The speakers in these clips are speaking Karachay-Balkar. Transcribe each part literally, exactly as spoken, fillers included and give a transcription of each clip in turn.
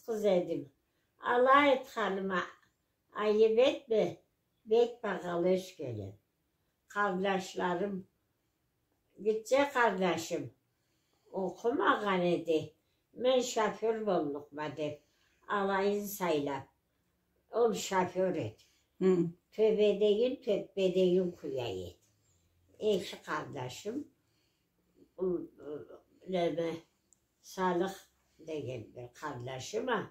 къыз эдим. Алай айтханыма айып этме, бек багъалы ёсгенем. Къарнашларым, гитче къарнашым окъумагъан эди, мен шофёр боллукъма деп, алайын сайлап, ол шофёр эди. Хы. Тёбедегин, тёппедегин къуя эди. Эки къарнашым, бу, бу, неме, Салых деген бир къарнашым а,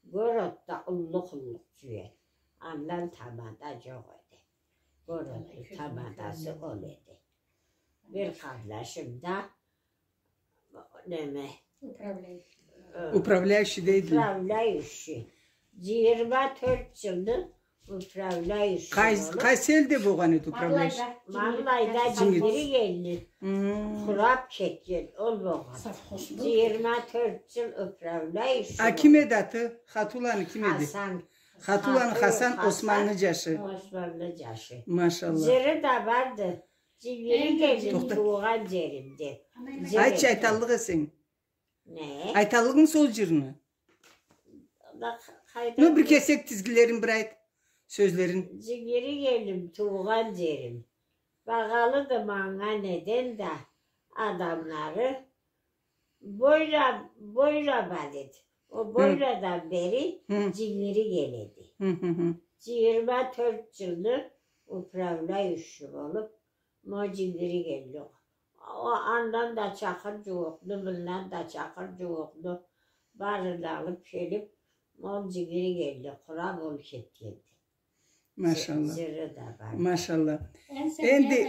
городда уллу къуллукъчу эди. Андан тамада джокъ эди. Городну тамадасы ол эди. Бир къарнашым да, неме, управляющий. Э, управляющий дейдиле. Управляющий. Джыйырма тёрт джылны управляющий болуп. Къайс-, къайсы элде болгъан эди управляющий? Маллайда. Маллайда джингирик элни. Хм. Къурап кетген ол болгъан. Совхоз. Джыйырма тёрт джыл управляющий. А ким эди аты? Хатуланы ким эди? Хасан. Хатуланы Хату-, Хасан, Хасан, Османны джашы. Османны джашы. Машаллах. Джыры да барды. Джингирик элим, тохта, туугъан джерим деп. Айтчы, айталлыкъ эсенг. Не? Айталлыкъмыса ол джырны? Да, къайда... Ну, бир кесек тизгилерин бир айт, сёзлерин. Джингирик элим, туугъан джерим. Багъалыды манга неден да адамлары. Бойра, Бойра бар эди. Ол Бойрадан бери Джингирик эл эди. Джыйырма тёрт джылны управляющий болуп, ма Джингирик элни. О, андан да чакъыр джууукъну, мындан да чакъыр джууукъну барын алып келип, ма ол Джингирик элни къурап, ол кетгенди. Машаллах. Джыры да бар. Машаллах. Энди,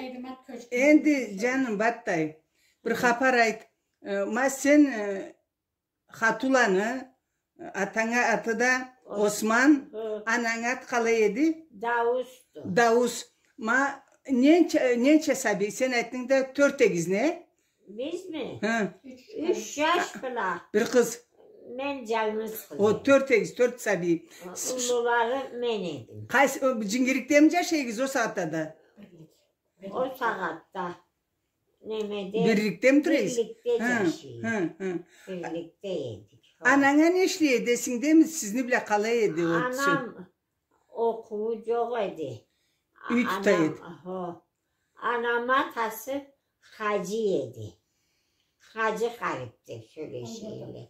энди, джаным, Баттай, бир хапар айт. Э, ма сен, э, Хатуланы, э, атанга аты да Ос-, Осман, хы, ананга аты къалай эди? Даусду. Даус. Ма ненча, ненча сабий? Сен айтдынг да, тёрт эгиз, не? Бизми? Хы. Юч джаш бла. Бир къыз. Мен джангыз къыз эдим. О, тёрт эгиз, тёрт сабий. Уллулары мен эдим. Къайсы, о, Джингирикдеми джашай эгиз о сагъатда да? О сагъатда. Немеде? Бирликдеми тура эгиз? Бирликде джашай эдик. Хы, хы. Бирликде эдик. Хо. Ананга не ишлей эди, эсингдеми, сизни бла къалай эди ол киши? Анам окъуу джокъ эди. Юй тута эди. Анам, хо. Анамы атасы хаджи эди. Хаджи Харип деп сёлеширле.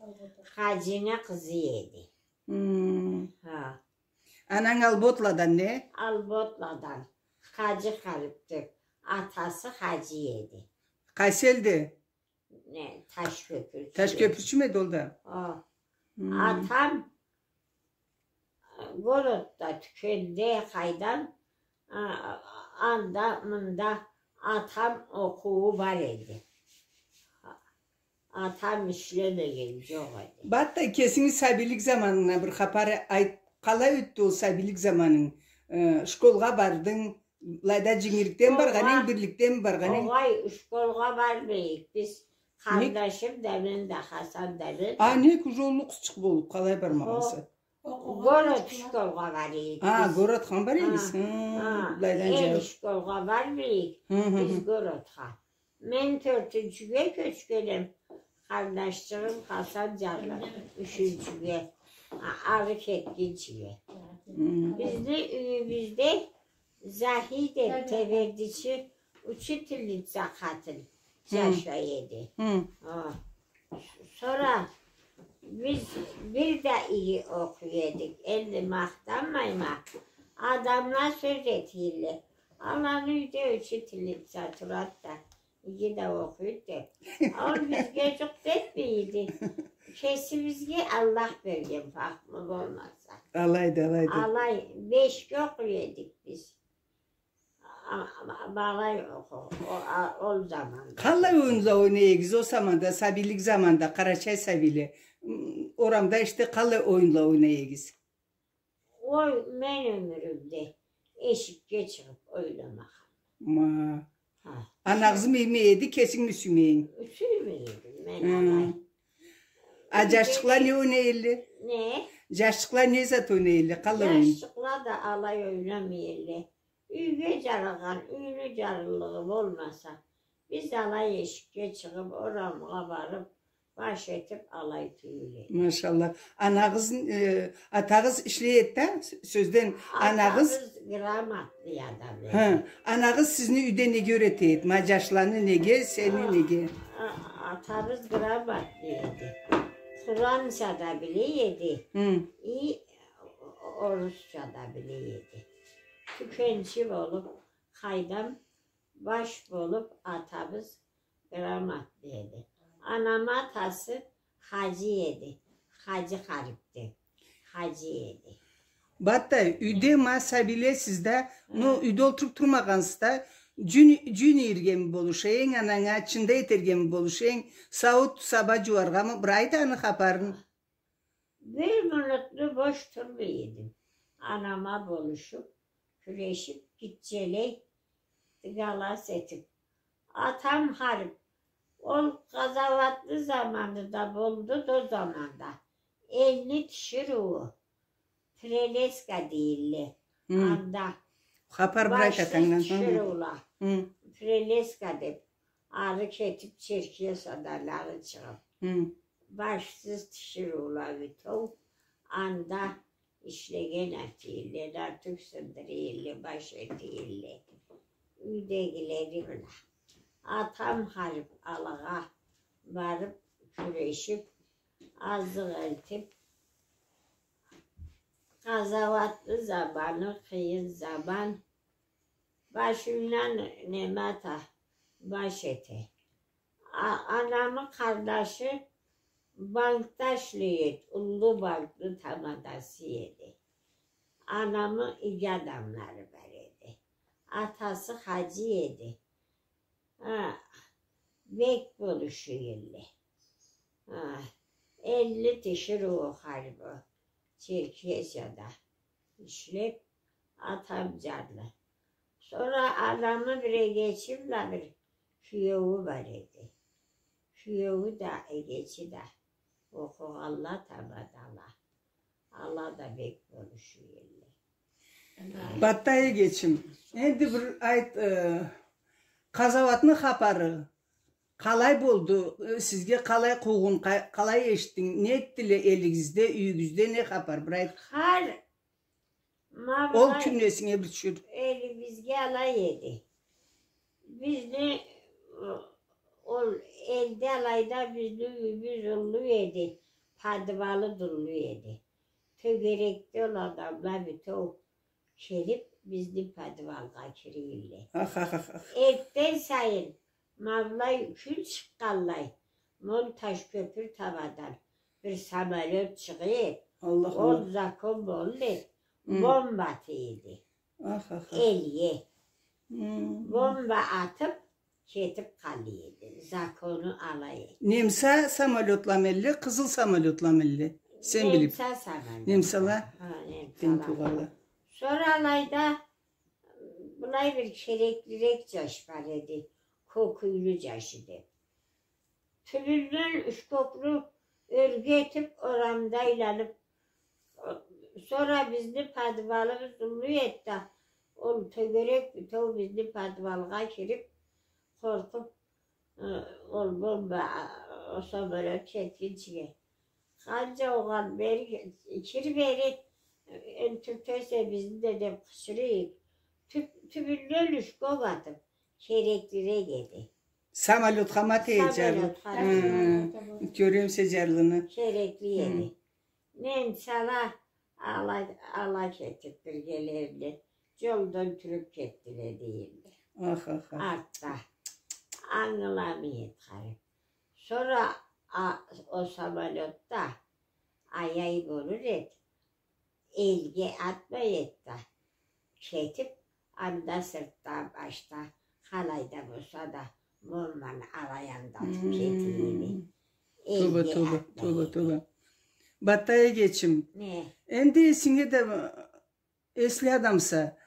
Хаджини къызы эди. Хм. Ха. Ананг Алботладан, не? Алботладан. Хаджи Харип деп. Атасы хаджи эди. Къайсы элде? Не, Ташкёпюрчю. Ташкёпюрчюмю эди ол да? О. Хм. Атам городда, тюкенде, къайдан, а, анда, мында атам окъууу бар эди. Атам ишлемеген джокъ эди. Баттай, кесинги сабийлик заманынгдан бир хапар айт, къалай ётдю ол сабийлик заманынг? Э, школгъа бардынг, былайда Джингирикден баргъан эдинг, Бирликденми баргъан эдинг? Огъай, школгъа бармай эдик биз. Къарнашым да мен да, Хасан да мен да. А, нек, уже уллу къызчыкъ болуп, къалай бармагъанса? Город школгъа бара эдик биз. А, городха бара эдигиз? Хы, былайдан эл джайып. Школгъа бармай эдик биз, городха. Мен тёртюнчюге кёчгенем, къарнашчыгъым Хасан джарлы ючюнчюге, а, ары кетгинчиге. Хы. Бизни юйюбюзде Захи деп тебердичи учительница къатын джашай эди. Хы. Хо. Сора биз бир да иги окъуй эдик. Энди махтанмайма. Адамла сёз этирле. Аланы юйде учительница турад да, иги да окъуйд деп. Ол бизге джукъ этмей эди. Кесибизге Аллах берген фахму болмаса. Алайды, алайды. Алай, бешге окъуй эдик биз. А, а, балай, о, о, а, ол заманда. Къалай оюнла ойнай эдигиз ол заманда, сабийлик заманда, къарачай сабийле? М, орамда, ишде, къалай оюнла ойнай эдигиз? Ой, мен ёмюрюмде эшикге чыгъып ойнамагъанма. Ма. Ха. Анагъызмы иймей эди, кесингми сюймей эдинг? Сюймей эдим мен алай. А джашчыкъла не ойнай эдиле? Не? Джашчыкъла не зат ойнай эдиле? Къалай оюн? Джашчыкъла да алай ойнамай эдиле. Юйге джарагъан, юйню джарлылыгъы болмаса, биз алай эшикге чыгъып, орамгъа барып, Баш этип алай тюйюл эди. Машалла. Анагъыз, э, атагъыз ишлей эди да, сё-, сёзден, анагъыз... Атабыз грамотный адам эди. Хы, анагъыз сизни юйде неге юрете эди? Ма джашланы неге, сени неге? А, атабыз грамотный эди. Къуранча да биле эди. Хы. И орусча да биле эди. Тюкенчи болуп, къайдам, баш болуп атабыз грамотный эди. Анамы атасы хаджи эди. Хаджи Харипди. Хаджи эди. Батта, юйде ма сабийлесиз да, ну, юйде олтуруп турмагъансыз да, джюн, джюн ийиргеми болуша эдинг, ананга чында этерге ми болуша эдинг, сауут-саба джууаргъамы, бир айт аны хапарын. Бир минутну бош турмай эдим. Анама болушуп, кюрешип, гитчелей дыгалас этип. Атам Харип, ол къазауатлы заманы да болду да, ол заманда. Элни тиширыуу, Прелеска дейилле. Хы. Анда. Хапар бир айт атангдан. Башсыз тиширыула. Хы. Прелеска деп. Ары кетип, Черкесиядан ары чыгъып. Хы. Башсыз тиширыула бютеу. Анда ишлеген этийле, нартюх сындырыйле, баш этийле. Юйдегилери бла. Атам Харип алагъа барып, кюрешип, азыкъ элтип, къазауатлы заманы, къыйын заман. Башындан неме ата, баш эте. А-, анамы къарнашы банкда ишлей эди, уллу банкны тамадасы эди. Анамы иги адамлары бар эди. Атасы хаджи эди. Ха, бек болушу эдиле. Ха, элни тиширыуу Харип, Черкесияда ишлеп, атам джарлы. Сора анамы бир эгечи бла бир киеую бар эди. Киеую да, эгечи да окъугъанла тамадала. Ала да бек болушу эдиле. Батта эгечим, энди бир айт, э, къазауатны хапары къалай болду, э, сизге къалай къуугъун, къа-, къалай эшитдинг, не этдиле элигизде, юйюгюзде, не хапар, бир айт. Хар Ма былай. Ол кюн эсинге бир тюшюр. Элибизге алай эди. Бизни, ол элде алайда бизни юйюбюз уллу эди. Подвалы да уллу эди. Тёгерекде ол адамла бютеу келип, бизни подвалгъа кире эдиле. Ах, ах, ах, ах. Эртден сайын Ма былай кюн чыкъгъанлай, ма ол Ташкёпюр табадан бир самолёт чыгъа эди. Аллах, Аллах. Ол закон болур эди. Хы. Бомба ата эди. Ах, ах, ах. Элге. Хы. Бомба атып, кетип къала эди. Закону алай эди. Немса самолётламы элле, къызыл самолётламы элле? Сен билип. Немса самолёт. Немсала? Ха, немсала. Тен туугъанла. Сора алайда Былай бир кереклирек джаш бар эди, кёк юйлю джаш эди. Тюбюнден юч кёклю ёрге этип, орамда айланып, сора бизни подвалыбыз уллу эди да, ол тёгерек бютеу бизни подвалгъа кирип, къоркъуп, Э, ол бомба, а, ол самолёт кетгинчиге. Къанча огъан бери, кир бери, э, энтюртесе бизни да деп къычырыйын. Тюб-, тюбюнден юч кёк атып, кереклирек эди. Самолётха ма тие джарлы. Самолётха. Хы, кёремсе джарлыны. Керекли эди. Мен сала Ала, ала кетип биргелеринде, джолдан тюрюп кетдиле, дейилле. Ах, ах, ах. Артда. Ангыламай эди Харип. Сора а, ол самолёт да аяй болур эди. Элге атмай эди да. Кетип, анда сыртда, башда, къалайда болса да, бомбаны алай андатып кетип эди. Тоба, тоба, тоба, тоба. Батта эгечим. Не? Энди эсинге да эсли адамса.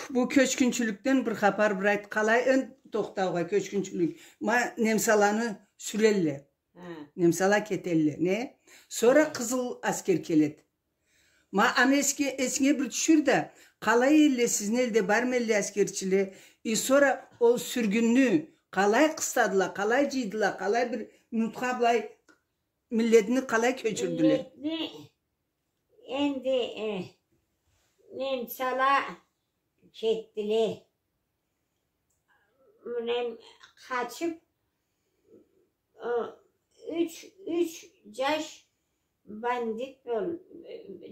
Бу кёчгюнчюлюкден бир хапар бир айт, къалай энди тохтаугъа кёчгюнчюлюк. Ма немсаланы сюрелле. Немсала кетелле, не? Сора къызыл аскер келеди. Ма аны эсинге, эсинге бир тюшюр да, къалай элле, сизни элде бармы элле аскерчиле? И сора ол сюргюнню къалай къыстадыла, къалай джыйдыла, къалай бир Минутха былай миллетни къалай кёчюрдюле? Миллетни энди, э, немцала кетдиле. Мынем къачып, э, юч, юч джаш бандит бол-,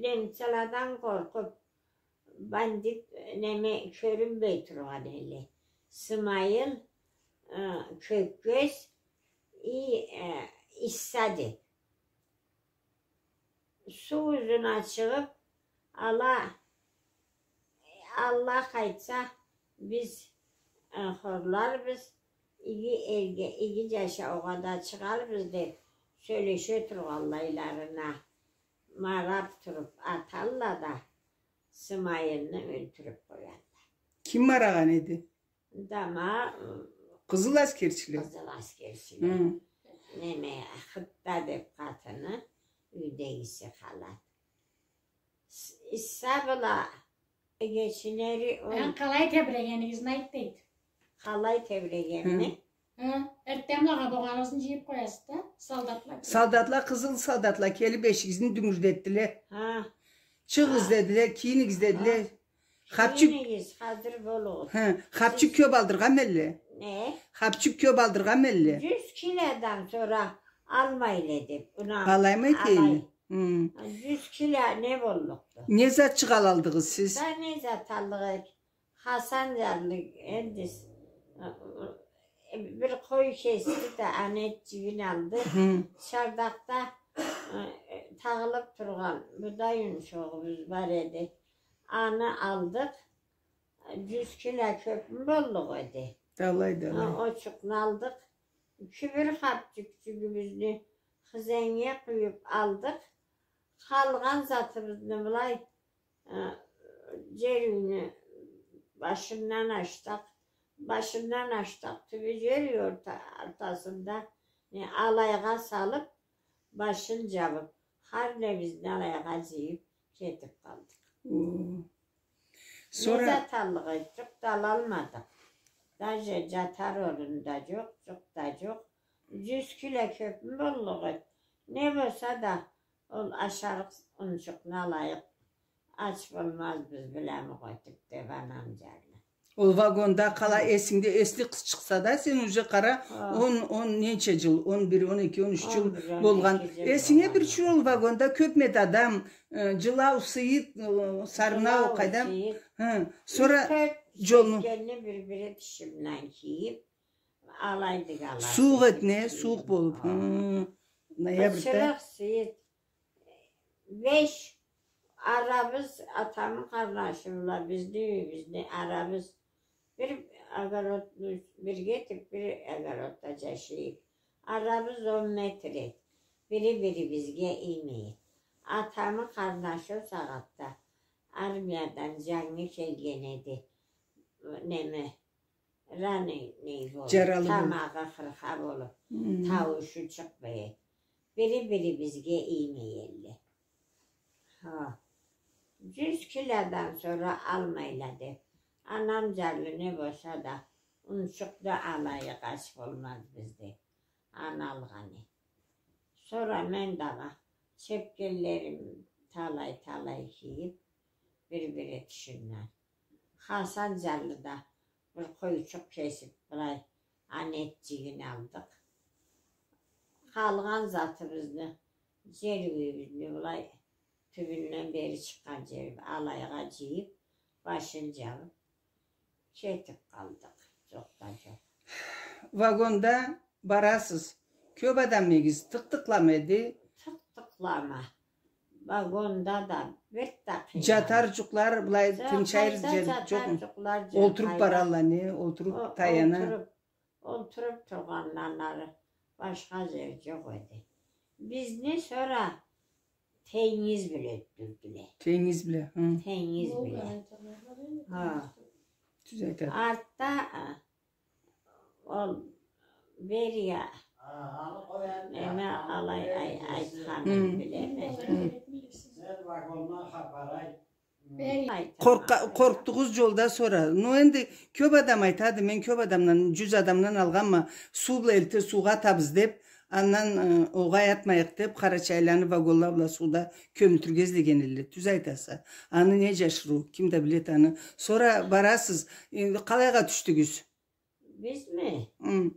немцаладан къоркъуп, бандит, неме, кёрюнмей тургъан элле. Сымайыл, э, Кёккёз и, э, Исса деп. Суу юзюне чыгъып, ала, Аллах айтса, биз, э, хорларбыз, иги элге, иги джашаугъа да чыгъарбыз деп сёлеше тургъанлайларына марап туруп аталла да, Сымайылны ёлтюрюп къоялла. Ким марагъан эди? Дама, ы, къызыл аскерчиле. Къызыл аскерчиле. Хы. Неме, Хытта деп къатыны, юйдегиси къалады. С-, Исса бла эгечилери ол. Аны къалай тебирегенигизни айт, дейди. Къалай тебирегеними? Хы. Хы, эртденблагъа богъарыгъызны джыйып къоясыз да, солдатла келип. Солдатла, къызыл солдатла келип эшигизни дюнгюрдетдиле. Хы. Чыгъыгъыз дедиле, кийинигиз дедиле. Хы. Хапчюк. Кийинигиз, хазыр болугъуз. Хы, хапчюк кёп алдыргъанмы элле? Не? Хапчюк кёп алдыргъанмы элле? Джюз килодан сора алмайла деп, унам. Алаймы этейин? Алай. Хы. Джюз кило не боллукъду? Не затчыкъ алалдыгъыз сиз? Да не зат аллыкъ эдик? Хасан джарлы, энди, э, бир къой кесди да, аны этчигин алды. Хы. Чардакъда, э, тагъылып тургъан будай унчугъубуз бар эди. Аны алдыкъ. Джюз кило кёпмю боллукъ эди? Далай, далай. Ха, очукъну алдыкъ. Кибир хапчюкчюгюбюзню хызеннге къуюп алдыкъ. Къалгъан затыбызны былай, э, джер юйню башындан ашдыкъ, башындан ашдыкъ, тюбю джер юй орта-, ортасында, э, алайгъа салып, башын джабып, хар небизни алайгъа джыйып, кетип къалдыкъ. О. Не зат аллыкъ эдик, джукъ да алалмадыкъ. Даже джатар орун да джокъ, джукъ да джокъ. Джюз кило кёпмю боллукъ эди? Не болса да, ол ашарыкъ унчукъну алайыкъ, ач болмазбыз, билемик этип, деп анам джарлы. Ол вагонда къала эсингде, эсли чыкъса да, сен уже къара, ха, он, он ненча джыл, он бир, он эки, он юч джыл болгъан. Эсинге бир тюшюр, ол вагонда кёпме эди адам, э, джылау, сыйыт, э, сарнау, къайдам. Хы, сора джолну. Бир-бири тишимден кийип, алайдык ала. Сууукъ эди, не, сууукъ болуп. Хы, ноябрьда. Бычырыкъ, сыйыт. Беш арабыз, атамы къарнашы бла бизни юйюбюзню арабыз. Бир огородну бирге этип, бир огородда джашайыкъ. Арабыз он метр эди. Бири-бирибизге иймей эди. Атамы къарнашы ол сагъатда армиядан джангы келген эди. Неме, раненый болуп, джаралы болуп, тамагъы къырха болуп, хы, тауушу чыкъмай эди. Бири-бирибизге иймей элле. Ха. Джюз килодан сора алмайла деп. Анам джарлы не болса да, унчукъ да алайыкъ, ач болмазбыз деп. Аны алгъан эди. Сора мен дагъы чепкенлерим талай-талай кийип, бир-бири тишимден. Хасан джарлы да бир къойчукъ кесип, былай, аны этчигин алдыкъ. Къалгъан затыбызны, джер юйюбюзню былай тюбюнден бери чыкъгъан джери алайгъа джыйып, башын джабып, кетип къалдыкъ. Джокъ да джокъ. Вагонда барасыз. Кёп адам эдигиз, тыкъ-тыкъламы эди? Тыкъ-тыкълама. Вагонда да бир да къыйын. Джатар джукълар, былай тынчайыр джер джокъму? Джатар джукълар джокъ. Олтуруп баралла, не? Олтуруп, таяна. Олтуруп, олтуруп тургъандан ары башха джер джокъ эди. Бизни сора тенгиз бла ётдюрдюле. Тенгиз бла, хы. Тенгиз бла. Ха. Тюз айтады. Артда, а, ол Берия, неме, алай, ай, айтханын билеме. Хы. Къоркъа-, къоркъдугъуз джолда сора. Ну, энди кёп адам айтады, мен кёп адамдан, джюз адамдан алгъанма, суу бла элтир, суугъа атабыз деп, Андан, э, огъай атмайыкъ деп, къарачайланы вагонла бла сууда кёмюлтюрге излеген элле. Тюз айтаса. Аны не джашырыу, ким да биледи аны. Сора барасыз, энди къалайгъа тюшдюгюз? Бизми? Хы.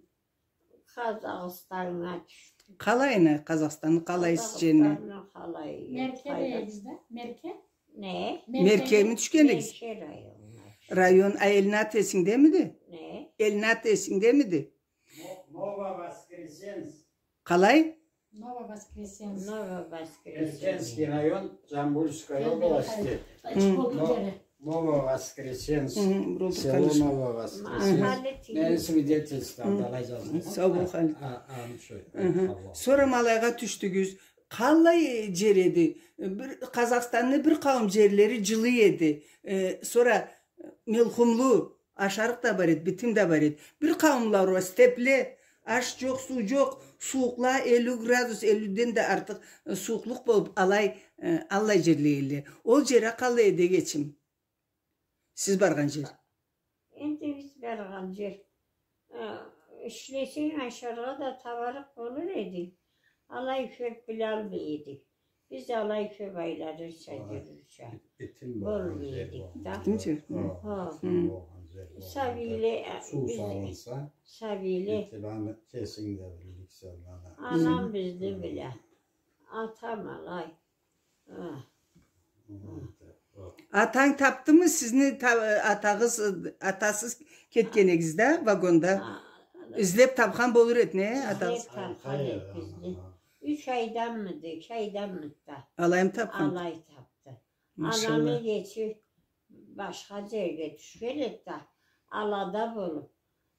Къазахстаннга тюшдюк. Къалайына Къазахстанны, къалайсыз джерни? Къазахстанны къалай? Мерке дейбиз да, Мерке. Не? Меркеми тюшгенигиз? Мерке районуна тюшдюк. Район, а элни аты эсингдемиди? Не? Элни аты эсингдемиди? Мо-, Нововоскресенск. Къалай? Нововоскресенск. Нововоскресенск. Меркенский район, Джамбульская область. Хы. Мо-, Нововоскресенск. Хы, село Нововоскресенск. Мени свидетельствомда алай джазылгъан. Сау бол, Халит. А, а, аны шо. Хы. Сора ма алайгъа тюшдюгюз. Къаллай джер эди? Бир Къазахстанны бир къауум джерлери джылы эди. Э, сора Мелхумлу, ашарыкъ да бар эди, битим да бар эди. Бир къауумла уа степле, аш джокъ, суу джокъ, сууукъла элли градус, эллиден да артыкъ, э, сууукълукъ болуп, алай, э, аллай джерле эдиле. Ол джер а къаллай эди, эгечим? Сиз баргъан джер. Энди биз баргъан джер. Э, ишлесенг, ашаргъа да табарыкъ болур эдинг. Алай кёп билалмай эдик. Биз алай кёп айланырча, джюрюрча болмай эдик да. Битим джер. Хы. Сабийле, э, сабийле. Битим аны кесинг да билирсе, аны. Анам бизни биле. Атам алай. Атанг тапдымы сизни, та-, атагъыз, атасыз кетген эдигиз да, вагонда? Излеп тапхан болур эди, не, атагъыз? Излеп тапхан эди бизни. Юч айданмыды, эки айданмыды да. Алаймы тапхан? Алай тапды. Машалла. Анам кечип башха джерге тюшген эди да, алада болуп,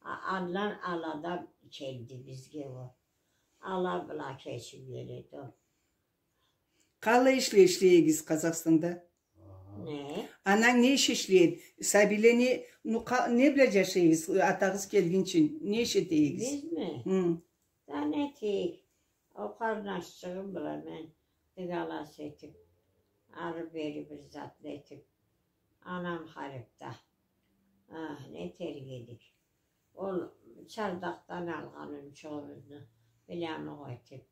а-, андан алада келди бизге ол. Ала бла кечип келеди ол. Къалай ишле ишлей эдигиз Къазахстанда? Не? Ананг не иш ишлей эди? Сабийле не, ну, къа-, не бла джашай эдигиз? Атагъыз келгинчи не иш эте эдигиз? Бизми? Хы. Да не этейик? Ол къарнашчыгъым бла мен дыгалас этип, ары-бери бир затла этип, анам харип да. Ах, не этерик эдик? Ол чардакъдан алгъан унчугъубузну билямукъ этип,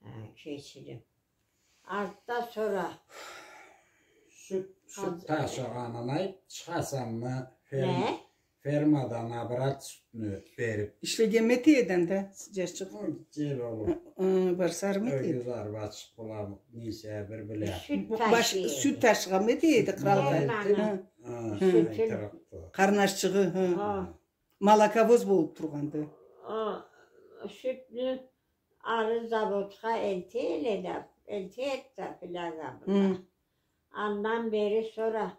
э, кечирип. Артда сора сют, сют ташыгъанын айтып, чыгъасанмы, ферм-, фермадан обрат сютню берип. Ишлегенми эте эди анда, джашчыкъ? Хы, джел болуп. Хы, барсармы эте эди? Ёгюз, арбачыкъ бла, несе, бир биле. Сют ташыгъанмы эте эди, къралгъа? Ферманы. Хы. Хы. Сютюн. Къарнашчыгъы, хы. Хы. Молоковоз болуп тургъанды. О, сютню ары заводха элте эле да, элте эди да, фляга бла. Хы. Андан бери сора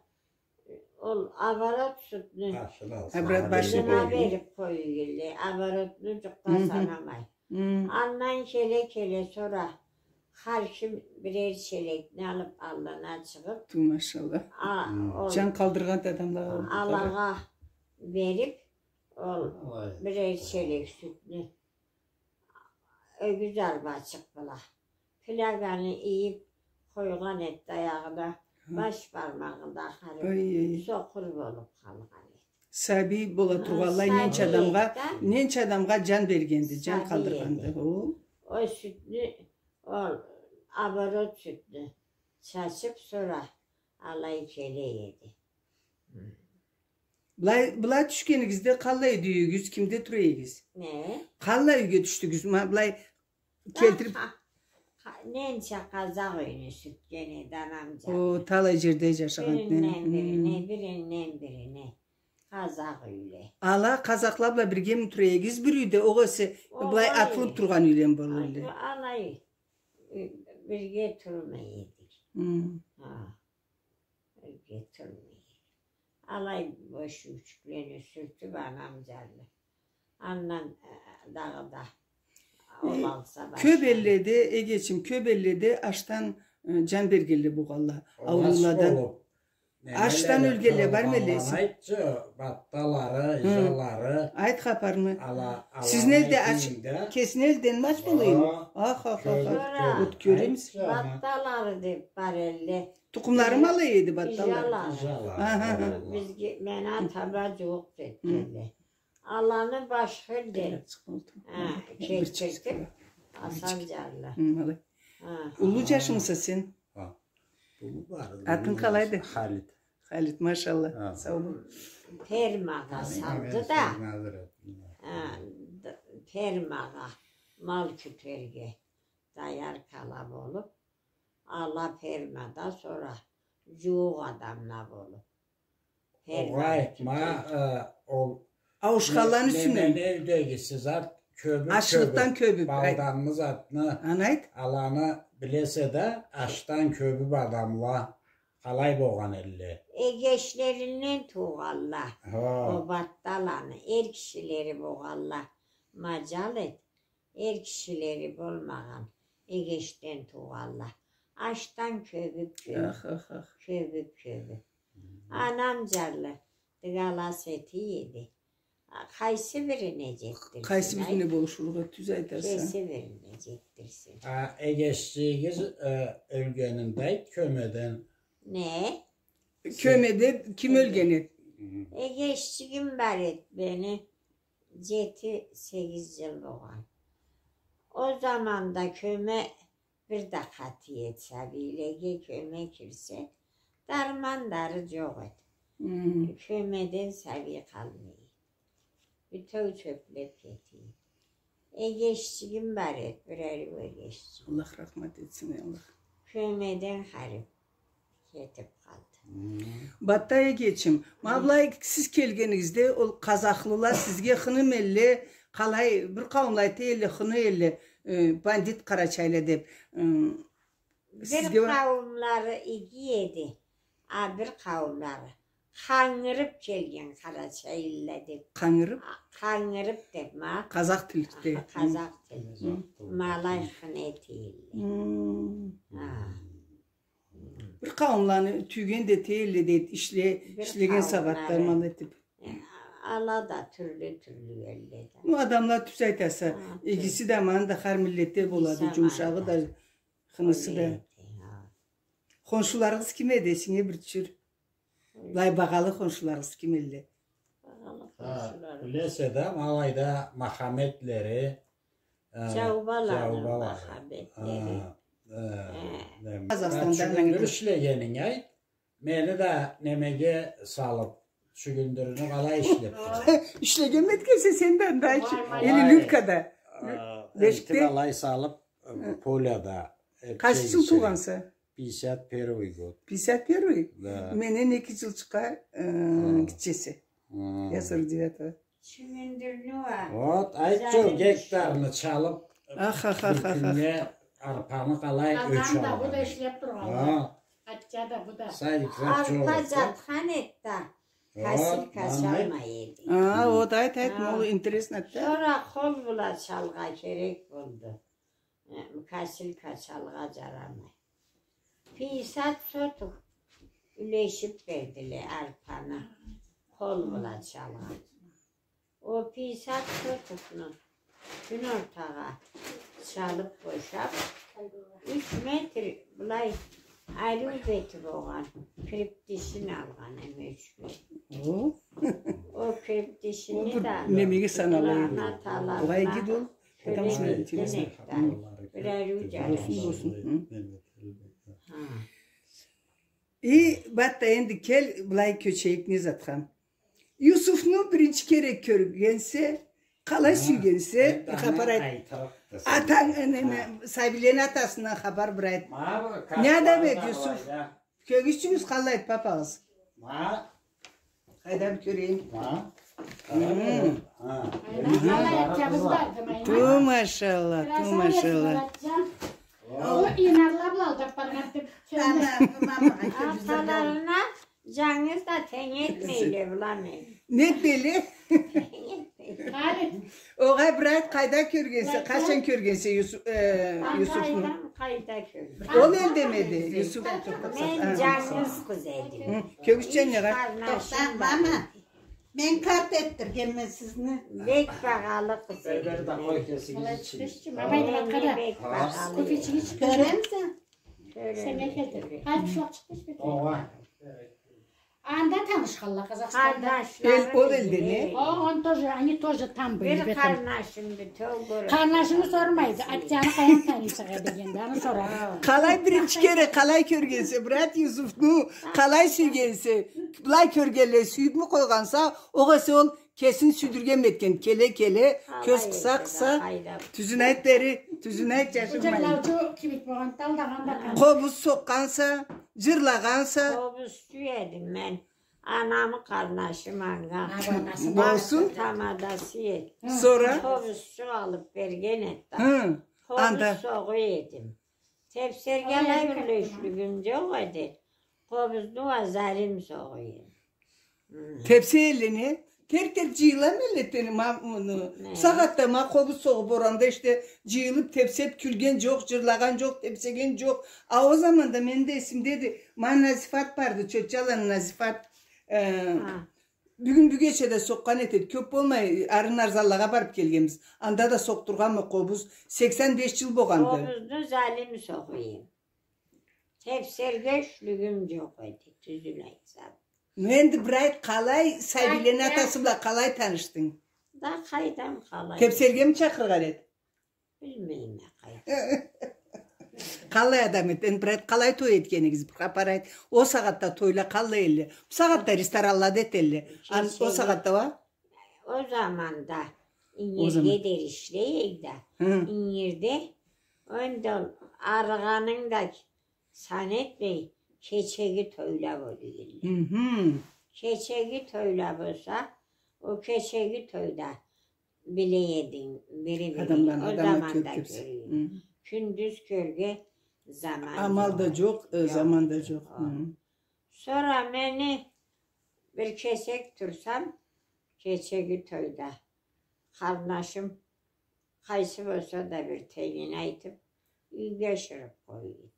ол оборот сютню обратно берип къоя эдиле, оборотну джукъгъа санамай. Хы. Андан келе-келе сора хар ким бирер челекни алып аллына чыгъып, ту, машалла. А, ол джан къалдыргъан адамлагъа, алагъа берип, ол бирер челек сютню ёгюз арбачыкъ бла фляганы ийип къойгъан эди аягъына, баш бармагъы да харип, сокъур болуп къалгъан эди. Сабий бола тургъанлай ненча адамгъа, ненча адамгъа джан бергенди, джан къалдыргъанды. Ол сютню, ол оборот сютню чачып, сора алай келе эди. Былай, былай тюшгенигизде къаллай эди юйюгюз, кимде тура эдигиз? Не? Къаллай юйге тюшдюгюз? Ма былай келтирип. Ха, ха, ненча къазакъ юйню сютген эди анам джаны. О, талай джерде джашагъан. Биринден бирине, биринден бирине. Къазакъ юйле. Ала къазакъла бла биргеми тура эдигиз бир юйде, огъесе былай атылып тургъан юйлеми бола эди? Алай, э, бирге турмай эдик. Хы. Ха. Бирге турмай. Алай бош юйчюклени сюртюп анам джаны. Андан, э, дагъыда ол алса башха. Кёп элледе, эгечим, кёп элледе ашдан, э, джан бергенле болгъанла, аурууладан. Ашдан ёлгенле бармы элле? Айтчы, батталары, ыжалары. Айт хапарны. Сизни элде ач, кесини элденми ач болайым? Ах, ах, ах, ах. Кёремисе. Батталары деп бар элле. Тукъумларымы алай эди батталары? Ыжалары. Аха, аха. Бизге, мени атама джууукъ этгенле. Аланы башха элден, а, кетдиртип, Асанджарлы. Хы, алай. Уллу джашмыса сен? Ха. Атынг къалайды? Халит. Халит, машалла. Сау бол. Фермагъа салды да. Фермагъа мал кютерге дояркала болуп, ала фермада, сора джууукъ адамла болуп. Огъай, ма, ол ауушханланы юсюнден. Немени, юйдегиси зат кёбюп, ашлыкъдан кёбюп, балданны, затны. Аны айт. Аланы билесе да, ашдан кёбюп адамла къалай болгъан элле? Эгечлеринден туугъанла. Хо. Обатда аланы эр кишилери болгъанла. Маджал эт. Эр кишилери болмагъан, эгечден туугъанла. Ашдан кёбюп, кёбюп, кёбюп, кёбюп. Анам джарлы дыгалас этий эди. Къайсы бирине джетдирсин? Къайсы бирине болушургъа, тюз айтаса. Кеси бирине джетдирсин. А эгеччигиз ёлгенинде айт, кёмеден. Не? Кёмеде ким ёлген эди? Эгеччигим бар эди мени. Джети-сегиз джыл болгъан. Ол заманда кёме бир да къаты эди сабийлеге, кёме кирсе, дарман-дары джокъ эди. Кёмеден сабий къалмай эди. Бютеу чёплеп кетий эди. Эгеччигим бар эди, бир ариу эгеччик. Аллах рахмат этсин, Аллах. Кёмеден харип кетип къалды. Батта эгечим, ма былай сиз келгенигизде, ол къазахлыла сизге хыным элле, къалай, бир къауумла айта элле, хыны элле, бандит къарачайла деп. Бир къауумлары иги эди, а бир къауумлары къангырып келген къарачайлыла деп. Къангырып? Къангырып деп, ма. Къазах тилде. Къазах тилде. Ма алай хыны эте элле. Бир къауумланы тюйген да эте элле, дейди, ишле, ишлеген сагъатда амал этип. Ала да тюрлю-тюрлю элле да. Ну, адамла, тюз айтаса, игиси да, аманы да хар миллетде болады, джумушагъы да, хынысы да. Хоншуларыгъыз ким эди, эсинге бир тюшюр. Былай багъалы хоншуларыгъыз ким элле? Багъалы хоншуларыгъыз. Билесе да, ма алайда Махаметлери, Джаубаланы Махаметлери. Къазахстанда. Чюгюндюр ишлегенинг айт. Мени да немеге салып, чюгюндюрню къалай ишлеп тургъан. Ишлегенми этгенсе сен да анда, или Люлькада? Бешикде. Алай салып, поляда. Къайсы джыл туугъанса? Пятьдесят первый год. Пятьдесят первый? Да. Менден эки джылчыкъгъа гитчеси. Я сорок девятого. Чюгюндюрню уа. Вот, айтчы, гектарны чалып, бир кюннге арпаны къалай ёч алгъан. Адам да бу да ишлеп тургъан. Ха. Атча да бу да. Арпа джатхан эди да, косилка чалмай эди. А, вот айт, айт, ол интересно да. Сора къол бла чалгъа керек болду. Косилка чалгъа джарамай. Пятьдесят соток юлешип бердиле арпаны къол бла чалгъа. Ол пятьдесят сотокну кюн ортагъа чалып бошап, юч метр былай ариу бети болгъан кирпични алгъан эм ёчге. О? Ол кирпични да немеге санала эди? Былай иги да ол. Потому что интересно. Бир ариу джарай. Болсун, болсун. Хы. И, Батта, энди кел, былай кёчейик не затха. Юсуфну биринчи кере кёргенсе, къалай сюйгенсе, бир хапар айт. Атанг, неме, сабийлени атасындан хапар бир айт. Не адам эди Юсуф? Кёргюзчюгюз, къалайды папагъыз? Ма. Къайдам, кёрейим. Ма. Ту, машалла, ту, машалла. Ол инанла бла алдап баргъан деп. Аталарына джангыз да тенг этмейле была мени. Не этмейле? Огъай, бир айт, къайда кёргенсе, къачан кёргенсе Юсуф, э, Юсуфну? Къайда кёрдюм? Ол элдеми эди Юсуф? Мен джангыз къыз эдим. Кёргюзчю, не къарт? Тохта, мама. Мен къарт этдиргенме сизни. Бек багъалы къыз эдим. Бабай, бек багъалы. Кофечик ич. Кёремисе? Сеннге келтирдим. Къайда ушакъ чыкъды? Огъай. Анда танышханла, Къазахстанда. Эл, ол элде не? О, он тоже, они тоже там были, в этом. Къарнашымы сормайды, Атяны къайдан таныйсыз дегенде, аны сорады. Къалай биринчи кере, къалай кёргенсе, брат Юсуфну къалай сюйгенсе, былай кёргенлей сюйюбмю къойгъанса, огъесе ол кесин сюйдюргенми этген, келе-келе, кёз къыса-къыса. Тюзюн айт бери, тюзюн айт, джашырмайын. Джырлаучу кибик болгъан, талдагъан да къалды. Къобуз сокъгъанса, джырлагъанса. Къобузчу эдим мен. Анамы къарнашы манга. Болсун. Тамадасы эди. Сора? Къобузчукъ алыб берген эди да. Хы. Къобуз согъа эдим. Тепсерге алай бир ючлюгюм джокъ эди. Къобузну уа зарим согъа эдим. Тепсе элле не? Терк-терк джыйыла элле, тени, ма-, муну. Бусагъатда ма къобуз согъуб, оранда ишде джыйылыб, тепсеб, кюлген джокъ, джырлагъан джокъ, тепсеген джокъ. А ол заманда мени да эсимдеди, ма Назифат барды, Чотчаланы Назифат. Э, бюгюн-бюгече да сокъгъан этеди. Кёб болмай, ары Нарзанлагъа барыб келгенбиз. Анда да сокъдургъанмы къобуз? Сексен беш джыл болгъанды. Къобузну залим согъа эдим. Тепсерге ючлюгюм джокъ эди, тюзюн айтсам. Ну, энди бир айт, къалай сабийлени атасы бла къалай танышдынг? Да къайдам, къалай. Тепсергеми чакъыргъан эди? Билмейме, къайдам. Къалай адам эди? Энди бир айт, къалай той этгенигиз, бир хапар айт. Ол сагъатда тойла къалай элле? Бусагъатда ресторанлада этелле. Ол сагъатда уа? Ол заманда ингирге дери ишлей эдик да. Ингирде, энди ол арыгъанынг да сан этмей, кечеги тойла болуй элле. Кечеги тойла болса, ол кечеги тойда биле эдинг бири-бирин. Ол заманда кёрюй. Кюндюз кёрге заман да джокъ, э, заман да джокъ. Сора мени бир кесек турсам, кечеги тойда къарнашым къайсы болса да бир тенгин айтыб, юйге ашырыб къоюй эди.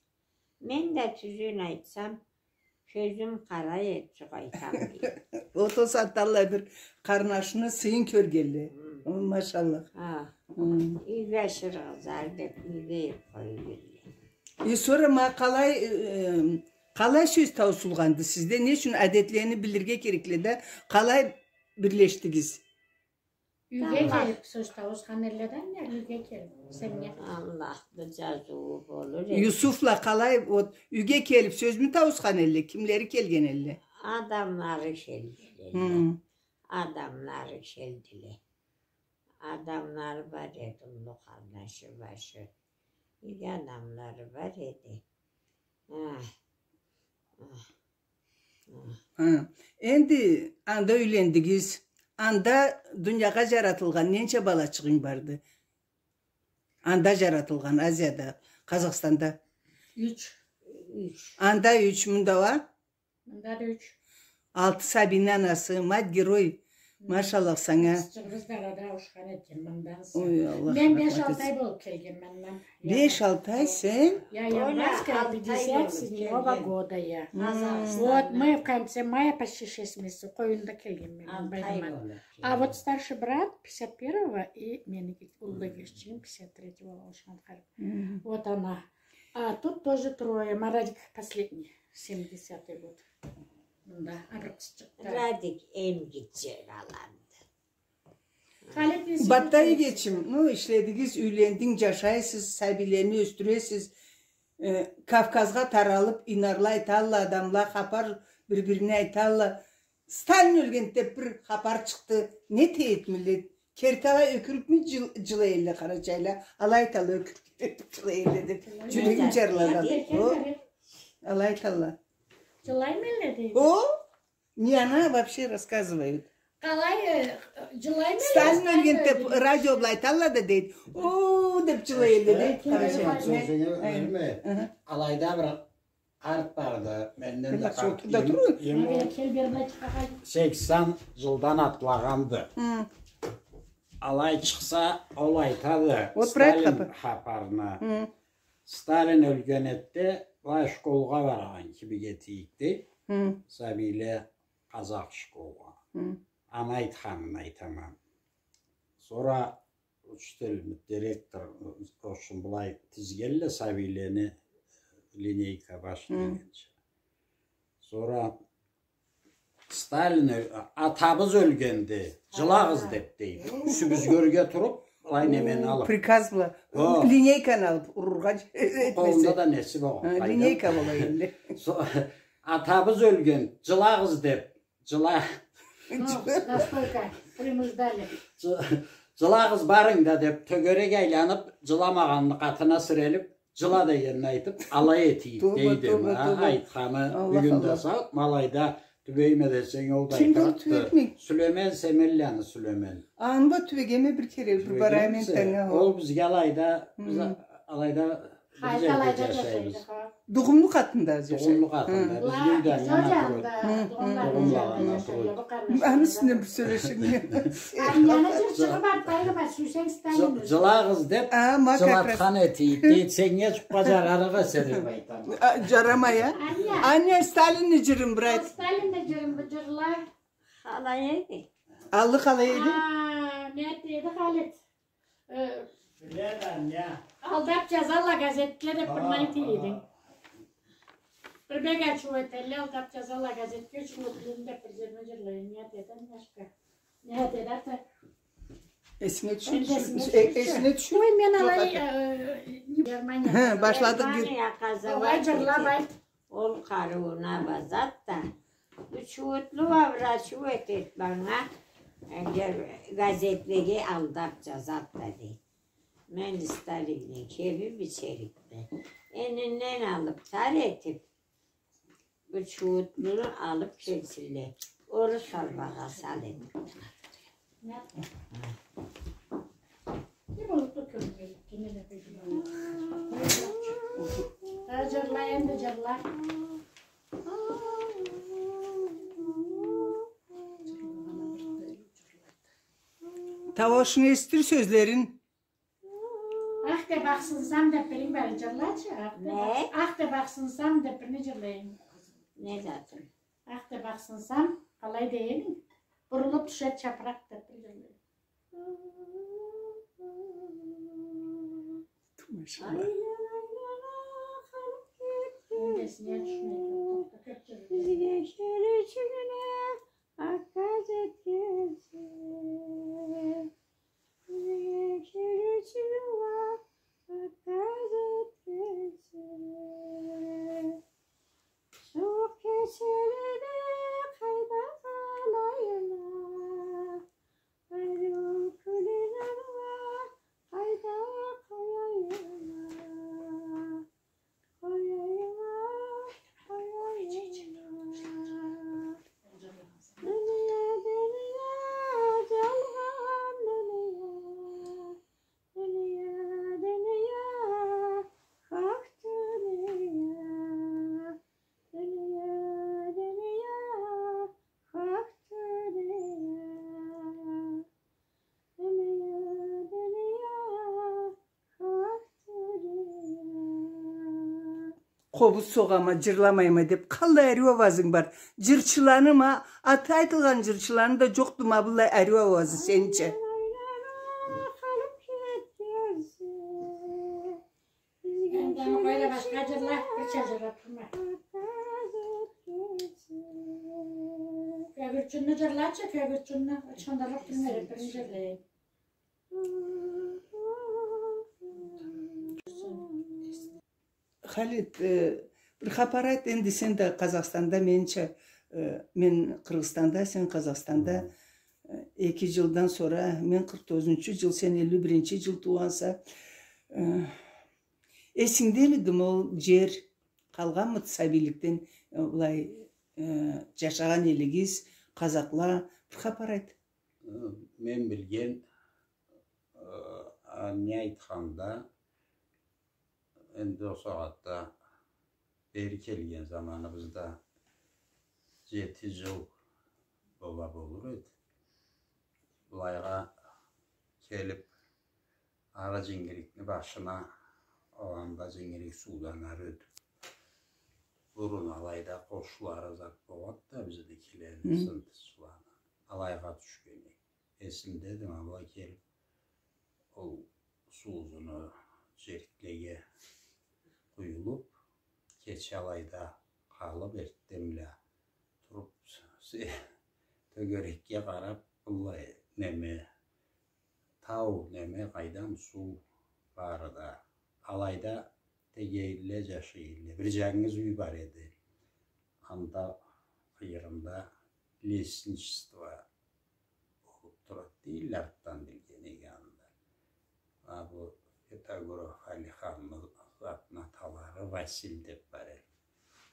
Мен да, тюзюн айтсам, кёзюм къара эди, джукъ айталмай эдим. Ол сагъатда аллай бир къарнашыны сыйын кёргенле. О, машаллах. Юйге ашыргъызар деб, юйге ийиб къоюй элле. Э, сора ма къалай, э, къалай сёз тауусулгъанды сизде? Не ючюн адетлени билирге керекле да, къалай бирлешдигиз? Юйге келиб сёз тауусхан элле да, не юйге келиб, сен не? Аллахны джазыуу болур эди. Юсуфла къалай, вот, юйге келиб сёзмю тауусхан элле? Кимлери келген элле? Адамлары келдиле. Адамлары келдиле. Адамлары бар эди, уллу къарнашы, башы. Иги адамлары бар эди. Ах, ах, ах. Хы. Энди анда юйлендигиз. Анда дуниягъа джаратылгъан ненча балачыгъынг барды? Анда джаратылгъан, Азияда, Къазахстанда. Юч. Юч. Анда юч, мында уа? Мында да юч. Алты сабийни анасы, мать-герой. Машаллах санга. Къызчыгъыбыз да арада ауушхан экен мындан сонг. Ой, Аллах рахмат этсин. Мен беш-алты ай болуб келгенме андан. Беш-алты ай сен? Я, я, январская пятьдесят седьмого года, я. Вот, мы в конце мая, почти шесть месяцев, къоюнда келгенме мен, байрамда. А вот старший брат пятьдесят первого и мени уллу эгеччигим пятьдесят третьего ауушхан. Вот она. А тут тоже трое. Ма Радик последний, семидесятый год. Мында, а бир къызчыкъ да. Радик эм гитче баланды. Батта эгечим, ну, ишледигиз, юйлендинг, джашайсыз, сабийлени ёсдюресиз. Э, Кавказгъа таралыб, инарла айталла, адамла хапар бир-бирине айталла. Сталин ёлгенди деб бир хапар чыкъды. Не этейик, миллет? Керти алай ёкюрюбмю джыл-, джылай элле къарачайла? Алай айталла, ёкюрюб джылай элле деб. Джюрегим джарылады. О? Алай айталла. Джылаймы элле дейди. О? Не, она вообще рассказывает. Къалай, э, джылаймы элле? Сталин ёлгенди деб радио бла айталла да дейди. О, деб джылай элле дейди. Къарачай. Алайда бир Къарт барды, менден да къарт, сексен джылдан атлагъанды. Алай чыкъса, ол айтады Сталин хапарына. Сталин ёлген эди да, былай школгъа баргъан кибик этейик дейди. Сабийле къазах школгъа. Аны айтханын айтама. Сора учитель, директор, в общем, былай тизгелле сабийлени линейка баш дегенча. Сора Сталин, э, атабыз ёлгенди, джылагъыз деб, дейди. Юсюбюзге ёрге туруб, былай немени алыб. Приказ бла. Хо. Линейканы алыб, урургъа этмесе. Къолунда да неси болгъан, линейка бола энди. Атабыз ёлген, джылагъыз деб, джыла-, Настойка, принуждали. Джы-, джылагъыз, барынг да деб, тёгерек айланыб, джыламагъанны къатына сирелиб, джыла дегенни айтыб, алай этийди, дейди. Айтханы бюгюн да сау, ма алайда тюбейме десенг, ол да айтырыкъды. Сюлемен, Семенланы Сюлемен. Аны да тюбегенме бир кере, бир барайым энтда. Ол бизге алайда, биз алайда бир джерде джашайбыз. Дугъумлу къатында джашай. Дугъумлу къатында. Биз юйде аны юсюнден бир сёлешинг. Анияны джырчыгъы бар, Фарима, сюйсенг Сталинни. Джылагъыз деб, джылатхан этийди. Сеннге джукъгъа джарарыкъ эсе деб айтама. Джарамай а? Ания, Сталинни джырын бир айт. Сталинни джырын бир джырла. Къалай эди? Аллы къалай эди? А, не эди Халит? Э, алдаб джазалла газетге деб бир не эте эдинг. Бир бек ачыу этелле, алдаб джазалла газетге, ачыу этелле деб бир джырны джырлай эдинг. Не эте эдинг, Няшка? Не эте эди аты? Эсинге тюшюр. Эсинге тюшюр. Ой, мен алай, э, Германия. Хы, башладыкъ. Германия къазауат эте. Огъай, джырла, айт. Ол къарыуна базат да, ачыутлу уа бир ачыу этет манга, э, газетлеге алдаб джазат да, дейди. Мен Сталинни кебим ичерикме. Энинден алыб, тар этиб, ачыутлуну алыб келсинле. Орус арбагъа сал этиб. Хы, джырла энди, джырла. Тауушунгу эшитир, сёзлерин. Ах деб ахсынсам деб биринг бери джырлачы, ах деб ах-, ах деб ахсынсам деб бирни джырлайын. Не затын? Ах деб ахсынсам, къалай дейим? Бурулуб тюшет чапыракъ деб бир джырлайын. Машалла. Къобуз согъама, джырламайма деб, къаллай ариу ауазынг бар. Джырчыланы ма, аты айтылгъан джырчыланы да джокъду ма быллай ариу ауазы сенича. Энди аны къой да, башха джырла, бирча джырла турма. Кёгюрчюнню джырлачы, кёгюрчюнню, ычхындырыб турма, бирин джырлайын. Халит, э, бир хапар айт, энди сен да Къазахстанда, менича, э, мен Къыргъызстанда, сен Къазахстанда, э, эки джылдан сора, мен къыркъ тозгъузунчу джыл, сен элли биринчи джыл туугъанса, э, эсингдемиди ол джер, къалгъанмыды сабийликден, э, былай, э, джашагъан элигиз, къазахла, бир хапар айт. Мен билген, э, а, не айтханда, энди ол сагъатда бери келген заманыбызда джети джыл бола болур эди. Былайгъа келиб, ары джингирикни башына алгъанда, джингирик суудан ары ётюб. Бурун алайда къошулары зат болады да, бизникилени, сындызчыланы. Алайгъа тюшген эди. Эсимдеди, ма былай келиб, ол суу узуну джериклеге къуюлуб, кече алайда къалыб, эртденбла туруб, Тёгерекге къарап, быллай неме, тау, неме, къайдам, суу бары да. Алайда тегейилле, джашайылла. Бир джангыз юй бар эди. Анда къыйырында лесничество болуп турады дейилле, артдан билген эди анда. А бу Петагоров Алиханны затны аталары Василь деп бар эди.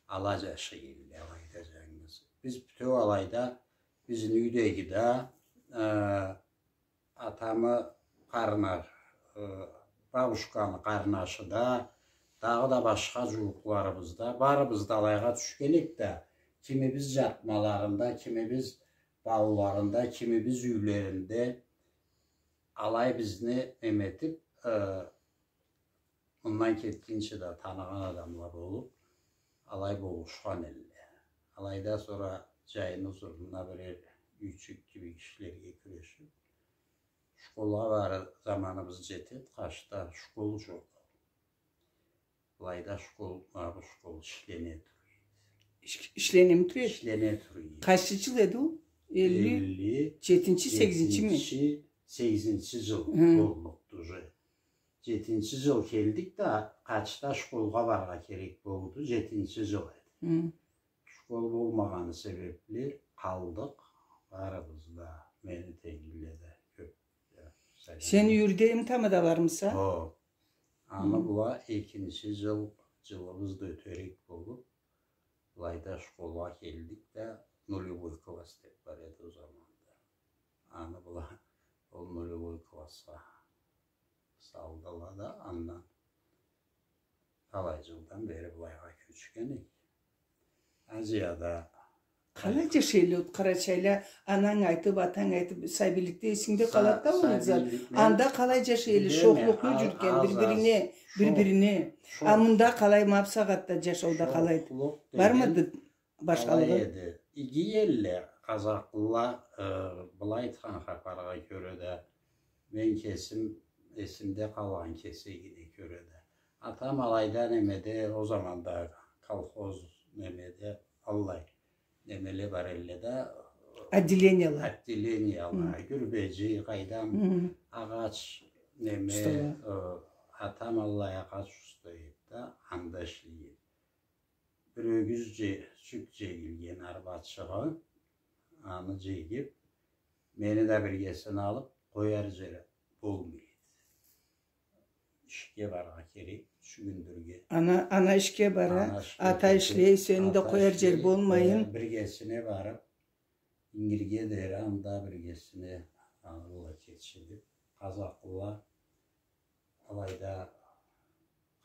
Ала джашайылла алайда джангыз. Биз бютеу алайда, бизни юйдеги да, э, атамы къарна-, э, бабушкамы къарнашы да, дагъыда башха джууукъларыбыз да, барыбыз да алайгъа тюшген эдик да, кимибиз джатмаларында, кимибиз бауларында, кимибиз юйлеринде алай бизни неме этип, э, мындан кетгинчи да таныгъан адамла болуп, алай болушхан элле. Алайда сора джайны узунуна бирер юйчюк кибик ишлерге кюрешип, школгъа барыр заманыбыз джетед, къачда школ джокъ. Былайда школ, ма бу школ ишлене тура эди. Иш-, ишленеми тура эди? Ишлене тура эди. Къайсы джыл эди ол? Элли джетинчи, сегизинчими? Элли джетинчи, сегизинчи джыл боллукъду уже. Джетинчи джыл келдик да, къачда школгъа барыргъа керек болду, джетинчи джыл эди. Школ болмагъаны себепли къалдыкъ, барыбыз да, мени тенглиле да кёп. Сени юйюрде эм тамадалармыса? Хо. Аны бла экинчи джыл, джылыбыз да ётерик болуп, былайда школгъа келдик да, нулевой класс деп бар эди ол заманда. Аны бла ол нулевой классха салдыла да, андан талай джылдан бери былайгъа кёчгенек. Азияда. Къалай джашай элле ол къарачайла, ананг айтып, атанг айтып, сабийликде эсингде къалады да ол зат. Анда къалай джашай элле, шохлукълу джюрюген, бир-бирине, бир-бирине. А мында къалай, ма бусагъатда джашауда къалайды? Бармыды башхалыгъы? Къалай эди? Иги элле, къазахлыла, э, былай айтхан хапаргъа кёре да, мен кесим эсимде къалгъан кесегине кёре да. Атам алайда немеде, ол заманда колхоз немеде, аллай немеле бар элле да. Отделенияла. Отделенияла. Гюрбеджи, къайдам, агъач неме, э, атам аллай агъач уста эди да, анда ишлей эди. Бир ёгюз джю-, джюк джегилген арбачыгъы, аны джегип, мени да биргесине алып, къояр джери болмай эди. Ишге барыргъа керек, тюшюндюрге. Ана, ана ишге бара, ана ишге ата ишлей, сени да къояр джер болмайын. Биргесине барып, ингирге дери анда биргесине алырла кетчи деп, къазахлыла алайда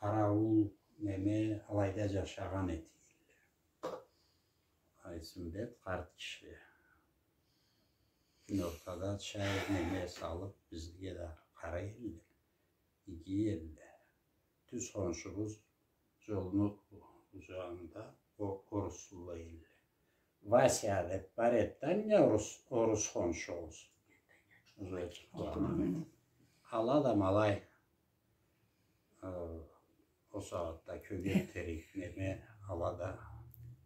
къараул неме, алайда джашагъан этийле. Айсымбет къарт киши. Кюн ортада чай неме салып, бизге да къарай элле. Иги элле. Тюз хоншубуз джолну джанында о-, орусла элле. Вася деп бар эди да, не орус, орус хоншубуз. Ала да ма алай, э, ол сагъатда кёгертерик неме ала да.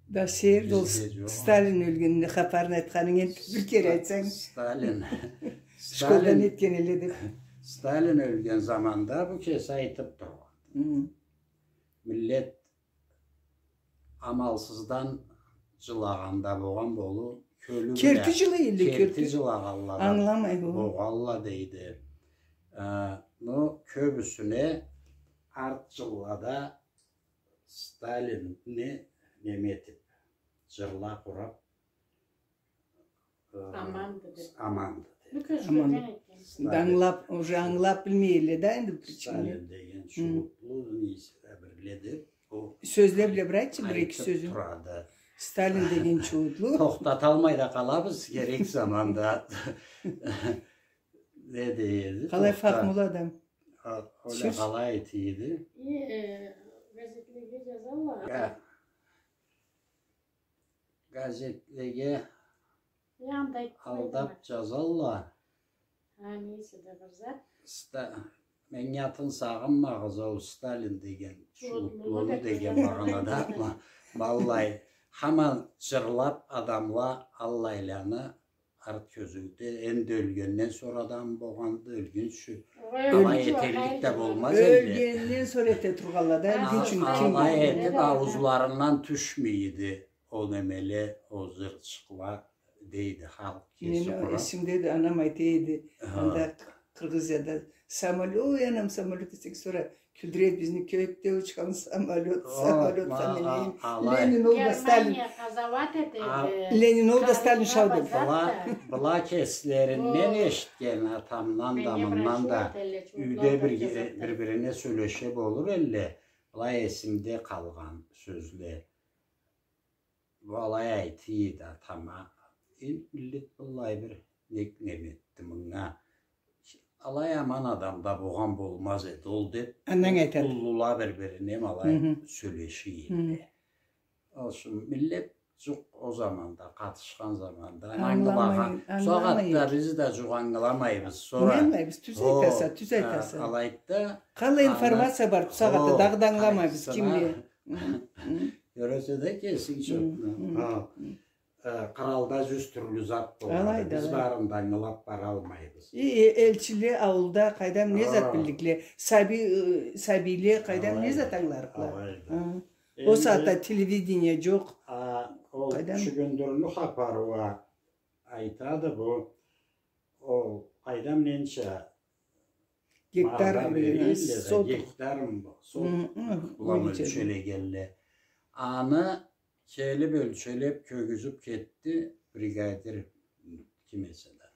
Да сейир болсун, Сталин ёлгенни хапарын айтханынг энди бир кере айтсанг. Сталин. Школдан этген элле деп. Сталин ёлген заманда бу кеси айтып тургъан. Миллет амалсыздан джылагъан да болгъан болур, кёлю бла керти джылай элле, керти джылагъанла да ангыламай болгъанла дейди. Э, но кёбюсюне арт джыллада Сталинни неме этип, джырла къурап, э, аманды деп. Аманды деп. Аман. Да ангылап, уже ангылап билмей элле да энди причинаны. Сталин деген чууутлу, нейсе да бирле деп. Сёзле бла бир айтчы, бир-эки сёзюн. Сталин деген чууутлу. Тохтаталмай да къалабыз, керек заманда. Не дейди? Къалай фахмулу адам. Ол да къалай этеди? Э, газетлеге джазалла. Газетлеге алдап джазалла. Ха, нейсе да бир зат. Ста-, мен атын сагъынмагъыз, ол Сталин деген, чууутлуну деген магъанада, ма-, ма аллай Хаман джырлаб адамла аллайланы арт кёзюуде, энди ёлгенден сора да болгъанды, ёлгюнчю алай этерлик да болмаз энди. Ёлгенден сора эте тургъанла да, ёлгюнчю ким? Алай этиб, ауузларындан тюшмейди ол немеле, ол джырчыкъла, дейди халкъ кеси къураб. Мени эсимдеди, анам айта эди, анда Кыргызияда самолёт, ой, анам, самолёт десек, сора кюлдюреб бизни, кёкде учхан самолёт, самолётха минейим. Ленин олду да Сталин. Ленин олду да Сталин шау деди. Была кеслеринден эшитген, атамдан да, мындан да, юйде бир-бирине сёлеше болур элле, былай эсимде къалгъан сёзле. Бу алай айта эди атама. Эл, миллет быллай бир нек неме этди мынга. Алай аман адам да болгъан болмаз эди ол, деб, андан айтады. Уллула бир-бирине ма алай сёлеше эди. Ол ючюн миллет джукъ ол заманда, къатышхан заманда ангылагъан. Ангыламай, ангыламай. Сагъатда биз да джукъ ангыламайбыз. Сора. Ангыламайбыз, тюз айтаса, тюз айтаса. Алайды да. Къаллай информация бар бу сагъатда, дагъыда ангыламайбыз кимге. Кёресе да кесинг чотну. Къыралда джюз тюрлю зат болады. Алайды, биз барын да ангылаб баралмайбыз. Э, элчиле аулда къайдан не зат билликле? Сабий, э, сабийле къайдан не зат ангыларыкъла? Алайды. Ол сагъатда телевидение джокъ. Къайдан? Ол Чюгюндюрню хапары уа айтады бу. Ол къайдан ненча гектар, гектармы, сотукму, былай ёлчелегенле. Аны келиб ёлчелеб, кёргюзюб кетди бригадир ким эсе да.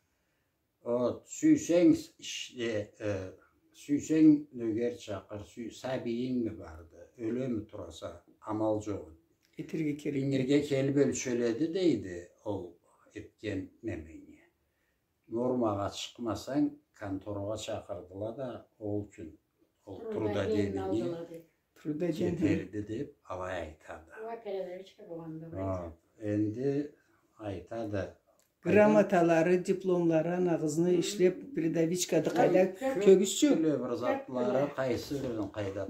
Ол, сюйсенг, иш-, э, э, сюйсенг, нёгер чакъыр, сюй-, сабийинг ми барды, ёлеми тураса, амал джокъ. Этерге керек. Ингирге келиб ёлчеледи, дейди, ол этген неменги. Нормагъа чыкъмасанг, конторагъа чакъырдыла да, ол кюн ол трудоденьни кетерди деб, алай айтады. Энди айтады. Грамоталары, дипломлары, анагъызны ишлеб, передовичкада къайда кёргюзчю. Бир затлары, къайсы бирин къайда.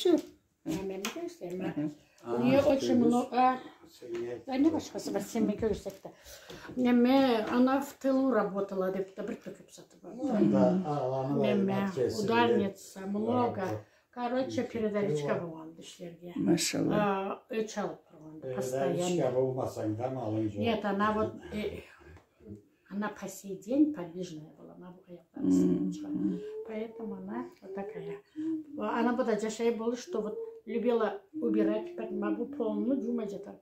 Неме десем, а? У неё очень много. Да не башхасы бар, сен мен кёрсетди. Неме, она в тылу работала деб да бир тюкюб сатыб алды. Неме, ударница, много. Короче, передовичка болгъанды ишлерге. Машалла. Ёч алыб тургъанды постоянно. Передовичка болмасанг да малынг джокъ. Нет, она вот, э, она по сей день подвижная была, ма бу аякълары сыныб чыгъа. Поэтому она вот такая. Ана бу да джашай болур, что вот любила убирать, ма бу полну джумай джатар,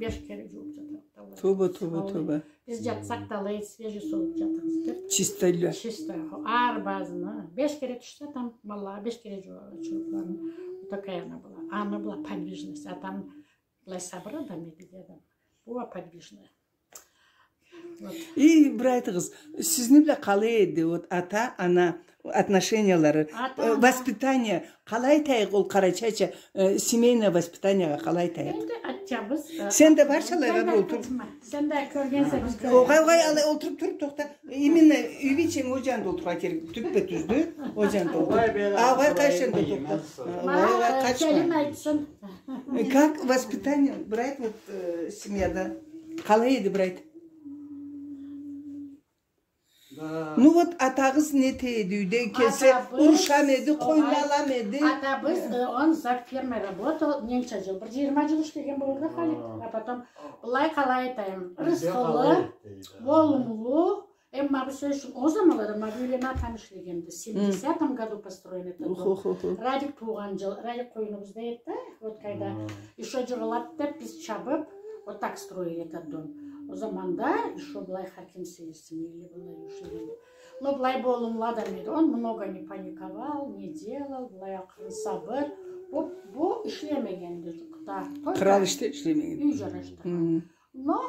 беш кере джууб джатар. Тоба, тоба, тоба. Биз джатсакъ да, алай свежий солуб джатабыз деб. Чистойла. Чисто. Арбазны беш кере тюшсе, там, маллагъа беш кере джууа чурукларын. Вот такая она была. Она была подвижность. А там былай сабыр адам эди, дедим. Бу подвижная. И бир айтыгъыз, сизни бла къалай эди, вот, ата, ана отношениялары, э, воспитание, къалай айтайыкъ ол къарачайча, э, семейное воспитаниягъа къалай айтайыкъ? Энди айтабыз, э, сен да барча алайгъа бир олтур. Сен да кёргенсе, биз кёргенбиз. Огъай, огъай, алай олтуруп тур, тохта. Именно юй бийченг ол джанында олтурургъа керек, тюппе-тюздю, ол джанында олтур. Огъай, къайсы джанында олтур? Огъай, огъай, къачма. Келин айтсын. Как воспитание, бир айт, вот, э, семьяда къалай эди, бир айт? Ну вот, атагъыз не эте эди юйде, келсе, урушамы эди, къойну аламы эди? Атабыз, э, он за фермой работал, ненча джыл, бир джыйырма джыл ишлеген болур да, Халит. А потом, былай къалай айтайым, рысхылы, болумлу, эм ма бу сёз ючюн, ол заманлада ма бу юйлени атам ишлегенди. В семидесятом году построен этот дом. Радик туугъан джыл, Радик къоюнубузда эди да, вот къайда. Ещё джыгъылады деб биз чабыб, вот так строили этот дом. Ол заманда ещё былай хар кимсе эсимде, былай ишлеген. Но былай болумлу адам эди. Он много не паниковал, не делал, былай акъырын сабыр. Бу, бу ишлемегенди джукъда. Кърал ишде ишлемегенди. Юй джарашдыргъан. Но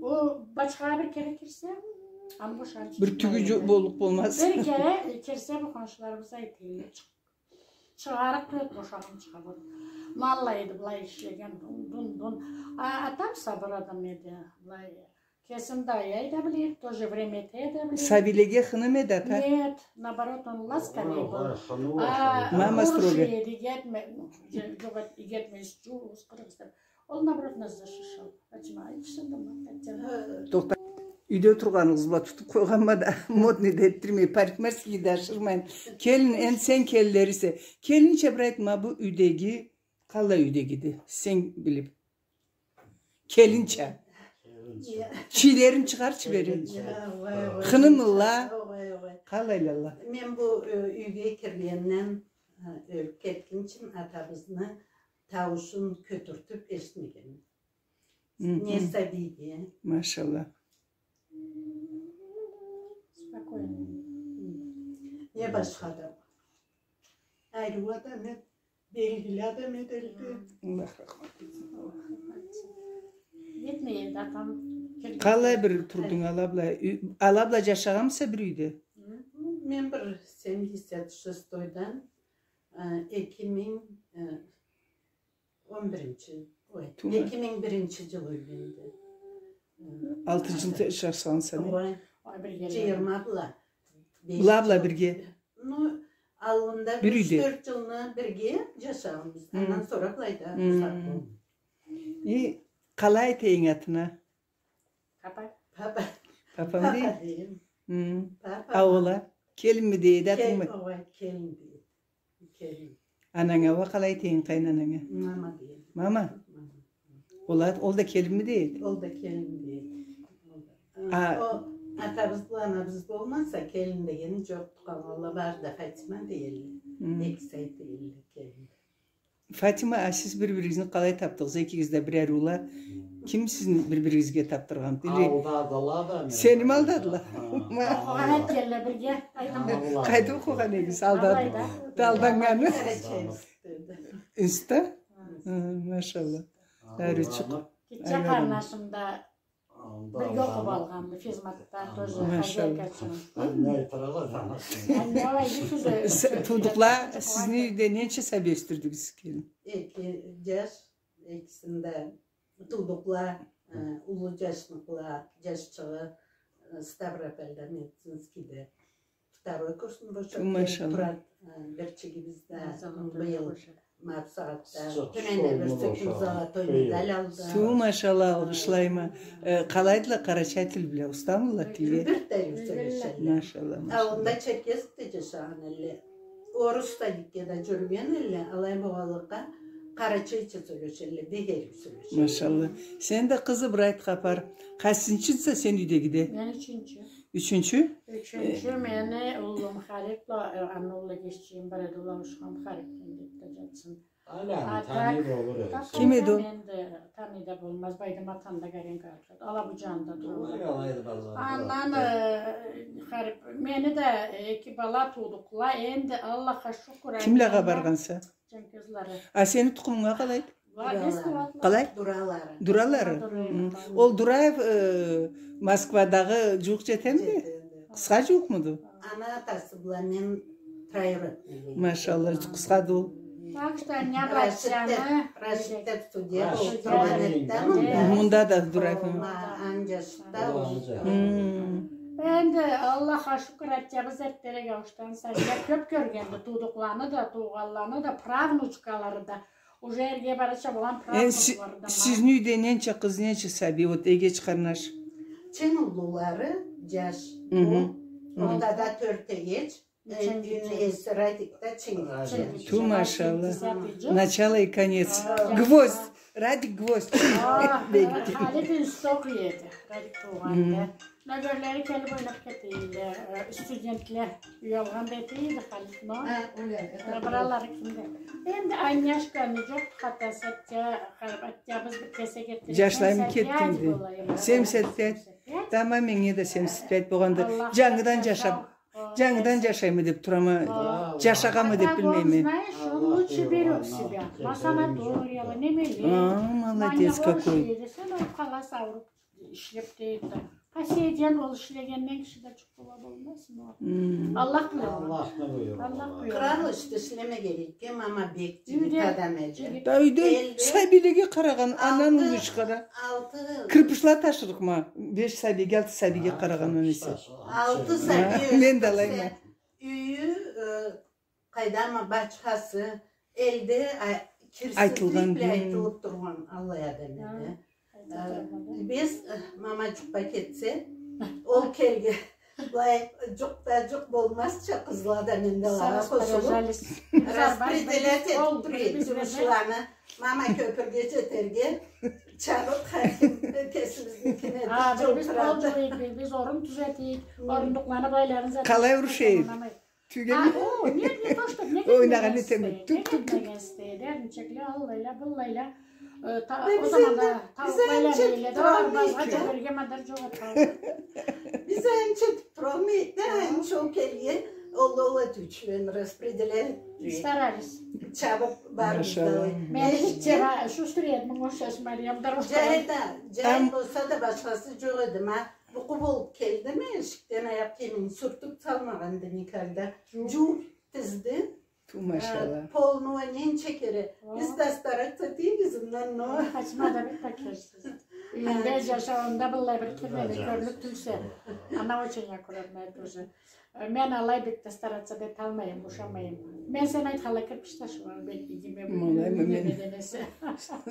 ол башхагъа бир кере кирсе, аны бошарча бир тюгю джокъ боллукъ болмаз. Бир кере кирсе, бу хоншуларыбыз айтыла, чыкъ-, чыгъарыкъ тюл эди, бошагъан чыгъа болур. Ма алай эди, былай ишлеген, дун, дун, дун. А атам сабыр адам эди, былай. Кесин да аяй да билир, в то же время эте да билир. Сабийлеге хыным эди ата? Нет, наоборот, он ласковый был. Мама строгая. Игертме-, джокъ, игертмез, джуз, къыргъыз деб. Ол, наоборот, назлашышал. Ачма, айтышынды ма, айтсам. Тохта. Юйде тургъаныгъыз бла тутуп къойгъанма да, модный да этдирмей, парикмахерскийге да ашырмайын. Келин, энди сен келинлерисе. Келинча бир айтма, бу юйдеги, къалай юйдегиди, сен билип. Келинча. Келинча. Чийлерин чыгъарчы бери. Келинча. Хынымыла. Огъай, огъай. Къалайла ала. Мен бу, э, юйге киргенден, э, ёлюп кетгинчим, атабызны тауушун кётюртюп эшитмегенме. Не сабийге. Машалла. Спокойно. Не башха адам. Айры адам эди, белгили адам эди элде. Аллах рахмат этсин. Этмей эди атам. Къалай бир турдунг ала бла? Ала бла жашагъанмыса бир юйде? Мен бир семьдесят шестойдан, э, эки минг, э, он биринчи, ой, эки минг биринчи жыл юйленди. Алты жыл жашагъанса, не? Ой, жыйырма бла. Была бла бирге. Ну, алгъында бир юйде. Юч-тёрт жылны бирге жашагъанбыз. Андан сора былайда узакъ болду. И, къалай айтайын атына? Папа. Папа. Папам дейме? Папа дейме. Папа. А ол а? Келинми дейди, атынгмы? Огъай, келин дейди. Келин. Ананга уа къалай дейин, къайын ананга? Мама дейим. Мама? Мама. Ол а, ол да келинми дейди? Ол да келин дейди. А, о, атабыз бла анабыз болмаса, келин дегени жокъду, къалгъанла бары да Фатима дейле. Экиси айта эдиле келин. Фатима, а сиз бир-биригизни къалай тапдыгъыз? Экигиз да бирер уула. Ким сизни бир-биригизге тапдыргъан? Или алдадыла да мени. Сеними алдадыла? Ха, ма- Окъугъан этгенле бирге, айтаман. Къайда окъугъан эдигиз? Алданнганы. Институтда? Ха, машалла. Дарючукъ. Гитче къарнашым да бирге окъуп алгъанды, физматда тоже хозяйкачы. Машалла. Анне айтырала да. Анне айтырала да. Туудукъла, сизни юйде ненча сабий ёсдюрдюгюз, келин? Эки жаш, экисин да туудукъла, э, уллу жашныкъла, жашчыгъы, э, Ставропольда, медицинскийде. Второй курсну бошап турады. Ту, машалла. Э, бирчигибиз да быйыл ма бусагъатда тюнене бирси кюн золотой медаль алды. Ту, машалла, алгъышлайма. Э, къалайдыла, къарачай тил бла устамыдыла тилге? Бир да юй сёлешелле. Машалла, машалла. Ауылда Черкесскде жашагъан элле. Орус садикге да жюрюген элле, алай болгъанлыкъгъа къарачайча сёлешелле, бек эрив сёлешелле. Машалла. Сен да, къызы, бир айт хапар. Къайсынчыса сен юйдегиде? Мен ючюнчю. Ючюнчю? Ючюнчю мени уллум Харип бла, э, аны уллу эгеччигим бар эди, ол ауушхан, Харип деп да жатсын. Аланы таныйла болур эдим. Ким эди ол? Энди таныйла болмаз, Байдыматанда Горенка аркада. Ала бу жанында тура. Андан, э, Харип, мени да эки бала туудукъла, энди Аллахха шукур. Кимлеге баргъанса? Жанкёзлери. А сени тукъумунга къалайды? Къалай? Дуралары. Дуралары. Хы. Ол Дураев, э, Москвадагъы жууукъ жетемиди? Жетеди. Къысха жууукъмуду? Ана атасы бла мен троюродный. Машалла, къысхады ол. Так что не Рашид деп, Рашид деп судья болуп тургъан эди да мында. Мында да Дураев. Ма, анжашда ол. Энди Аллахха шукур, атчабыз эртдерек ауушхан, сабийле кёп кёргенди, туудукъланы да, туугъанланы да, правнучкалары да. Уже эрге барача болгъан правнуклары да. Сизни юйде ненча къыз, ненча сабий, вот, эгеч къарнаш? Чынг уллулары жаш. Хы. Ол, онда да тёрт эгеч. Э, юйню эси Радик да, Чингиз. Ту, машалла. Начало и конец. Гвоздь. Радик гвоздь. Халит институтда окъуй эди. Радик туугъанда. Нёгерлери келип ойнап кете эдиле. Э, студентле. Уялгъан да эте эди Халит, но. Э, буралары кимде? Энди Аняшканы жокъду, хатасы, атча, атчабыз бир кесек этди. Жашлайым кетгенди. Семьдесят пять. Тамам, менге да семьдесят пять болгъанды. Жангыдан жашап. Жангыдан жашайма деп турама, жашагъанма деп билмейме. Знаешь, он лучше берёт себя. Ма санаторияле, немеле. А, молодец какой. Сен ол къаласа ауруп, ишлеп дейди да. По сей день ол ишлегенден киши да жукъ бола болмазмы? Аллах биледи. Аллахны буйругъу. Аллах буйругъу. Кърал ишде ишлеме керек. Ким ама бек жигит адам эди. Да юйде сабийлеге къарагъан, андан уллу иш къара. Кирпичла ташырыкъма. Беш сабийге, алты сабийге къарагъан анасы. Алты сабий. Мен да алайма. Юйю, э, къайдама, бачхасы, элде, а, Айтылгъан, кирсизлик бла айтылып тургъан аллай адам эди. Э, биз, э, мама джукъгъа кетсе, ол келген. Былай джукъ да джукъ болмазча, къызла да, мен да алагъа къошулуп, распределять этип тура эдик джумушланы. Мама кёпюрге джетерге, чабып, хар ким кесибизникин этип, а, биз пол джууйукъ, биз орун тюзетейик, орындыкъланы былайларын зат этейик. Къалай уруша эдик? Тюйген. А, о, не, не то, что, не, ойнагъан этеме. Тюк, тюк, тюк. Эринчекли, аллайла, быллайла. Э, та-, о заманда биз энчи туралмай эдик. Биз энчи туралмай эдик да, энчи ол келген, ол, ол этиучю, распределять. Старались. Чабып барыбыз да. Машалла. Мен да шустрее эдим, ошаш Мариям да. Джай да, джай болса да башхасы джокъ эди, ма. Букъу болуп келдими, эшикден аякъ кийимин сюртюп салмагъанды никогда. Джууп тизди. Ту, машалла. Э, полну ненча кере. Биз да стараться этебиз, но. Къачма да бир пакетсиз. Юйюнде джашауунда быллай бир кирмени кёрлюк тюлсе. Она очень аккуратная тоже. Э, мен алай бек да стараться да эталмайма, ушамайма. Мен сен айтханлай кирпич ташыб, бек да ийиме.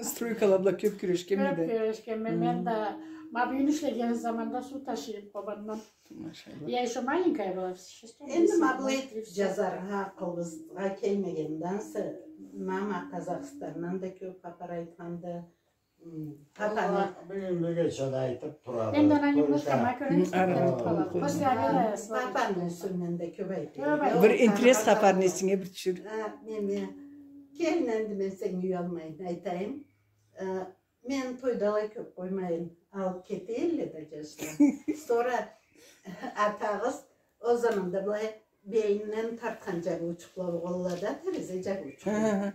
Стройкала бла кёп кюрешгенме да. Кёп кюрешгенме. Мен да, ма, бюгюн ишлеген заманда суу ташыйма къобандан. Машалла. Я ещё маленькая была, в шестом классе. Энди ма былай джазаргъа, акъылыбызгъа келмегенди ансы, мама Къазахстандан да кёп хапар айтханды. Папаны. Бюгюн, бюгюнча да айтып турады. Энди ана юлюшкама кёре. Папаны юсюнден да кёп айтып. Бир интерес хапарын эсинге бир тюшюр. Неме, келин, энди мен сеннге уялмайын, айтайым. Э, мен тойда алай кёп къоймайын, алып кете элле да джашла. Сора атагъыз ол заманда былай белинден тартхан джабыучукъла болгъанла да, терезе джабыучукъла.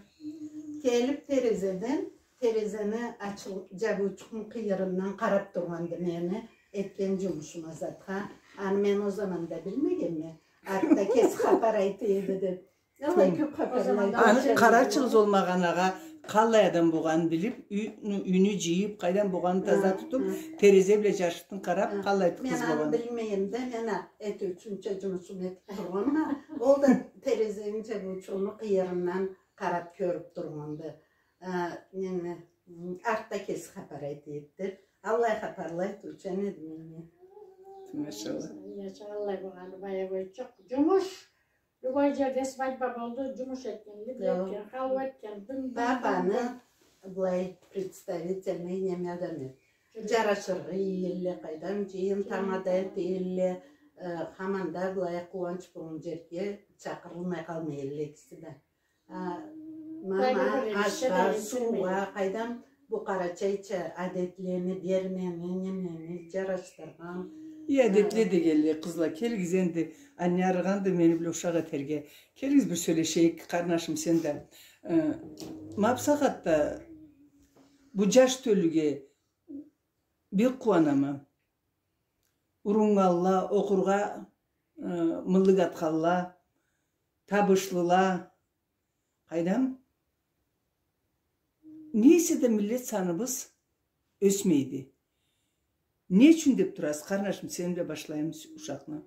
Келип терезеден, терезени ачыл-, джабыучукъну къыйырындан къарап тургъанды мени этген джумушума, затха. Аны мен ол заманда билмегенме. Артда кеси хапар айта эди деп. Алай кёп хапарла. Аны къарачылыз болмагъан агъа, къаллай адам болгъанын билип, юй-, юйню джыйып, къайдан болгъанын таза тутуп, терезе бла джашыртын къарап, къаллай къыз болгъанын. Мен аны билмейме да, мен а этиучюнча джумушуму этип тургъанма, ол да терезени джабыучугъуну къыйырындан къарап кёрюп тургъанды. А, неме, артда кеси хапар айта эди деп. Аллай хапарла айтыучан эди меннге. Машалла. Аллай болгъаны баягъы джокъ. Джумуш. Любой джерде свадьба болду, джумуш этген, либ этген, халва этген, дым, дым, дым. Папаны былай представительный неме адам эди. Джарашыргъа иелле, къайдам, джыйын тамада эте элле, э, хаманда былай къууанч болгъан джерге чакъырылмай къалмай элле экиси да. А, мама, ашха, суугъа, къайдам, бу къарачайча адетлени бермени, немени джарашдыргъан. И, адетле дегенле, къызла, келигиз энди, аны арыгъанды мени бла ушакъ этерге. Келигиз, бир сёлешейик, къарнашым, сен да. Э, ма бусагъатда бу джаш тёлюге бек къууанама. Уруннганла, окъургъа, э, мыллык атханла, табышлыла, къайдам? Не эсе да миллет саныбыз ёсмейди. Не ючюн деп тураса, къарнашым, сен бла башлайым ушакъны.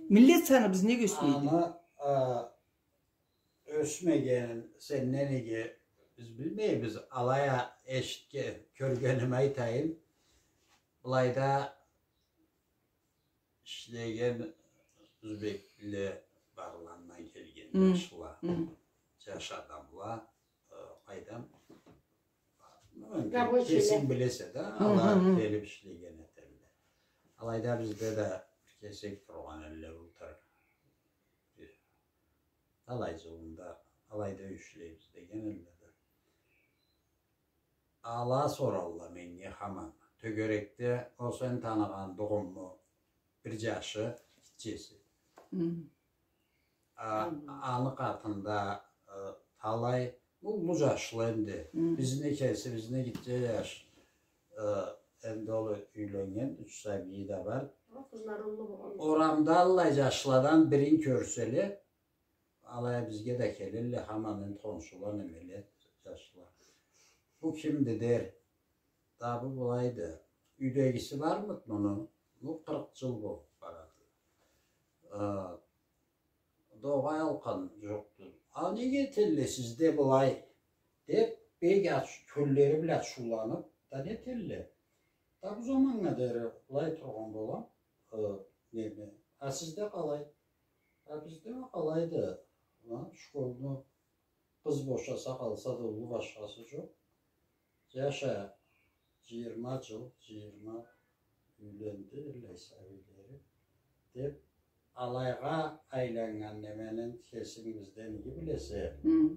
Миллет саныбыз нек ёсмейди? Аны, а, ёсмегенин сенден иги биз билмейбиз. Алай а эшитген, кёргеними айтайым. Былайда ишлеген узбекле, багъландан келген джашла, джаш адамла, э, къайдам, ну, энди кесинг билесе да, ала келип ишлеген этелле. Алайда бизде да бир кесек тургъан элле былтыр. Бир талай джылында алайда ишлейбиз деген элле да. Ала соралла меннге хаман. Тёгерекде ол сен таныгъан Дугъумну бир джашы, гитчеси. А, аны къатында, э, талай уллу джашла энди. Бизни кеси, бизни гитче джаш. Э, энди ол юйленнген, юч сабийи да бар. Орамда аллай джашладан бирин кёрселе, алай бизге да келелле, хаман энди хоншула, немеле, джашла. Бу кимди дер? Да бу былайды. Юйдегиси бармыды муну? Бу къыркъ джыл болуп барады. Э, да огъай алкъан джокъду. А неге этелле сизде былай? деп, бек ач-, кёллери бла ачыуланып, да нетелле. Да бу заманнга дери былай тургъан болам, э, неме, а сизде къалай? А бизде къалайды, а, школну къыз бошаса, къалса да уллу башхасы жокъ. Жаша жыйырма жыл, жыйырма юйленди, эллай сабийлери. Деп, алайгъа айланнган неменин кесинг бизден иги билесе. Хы.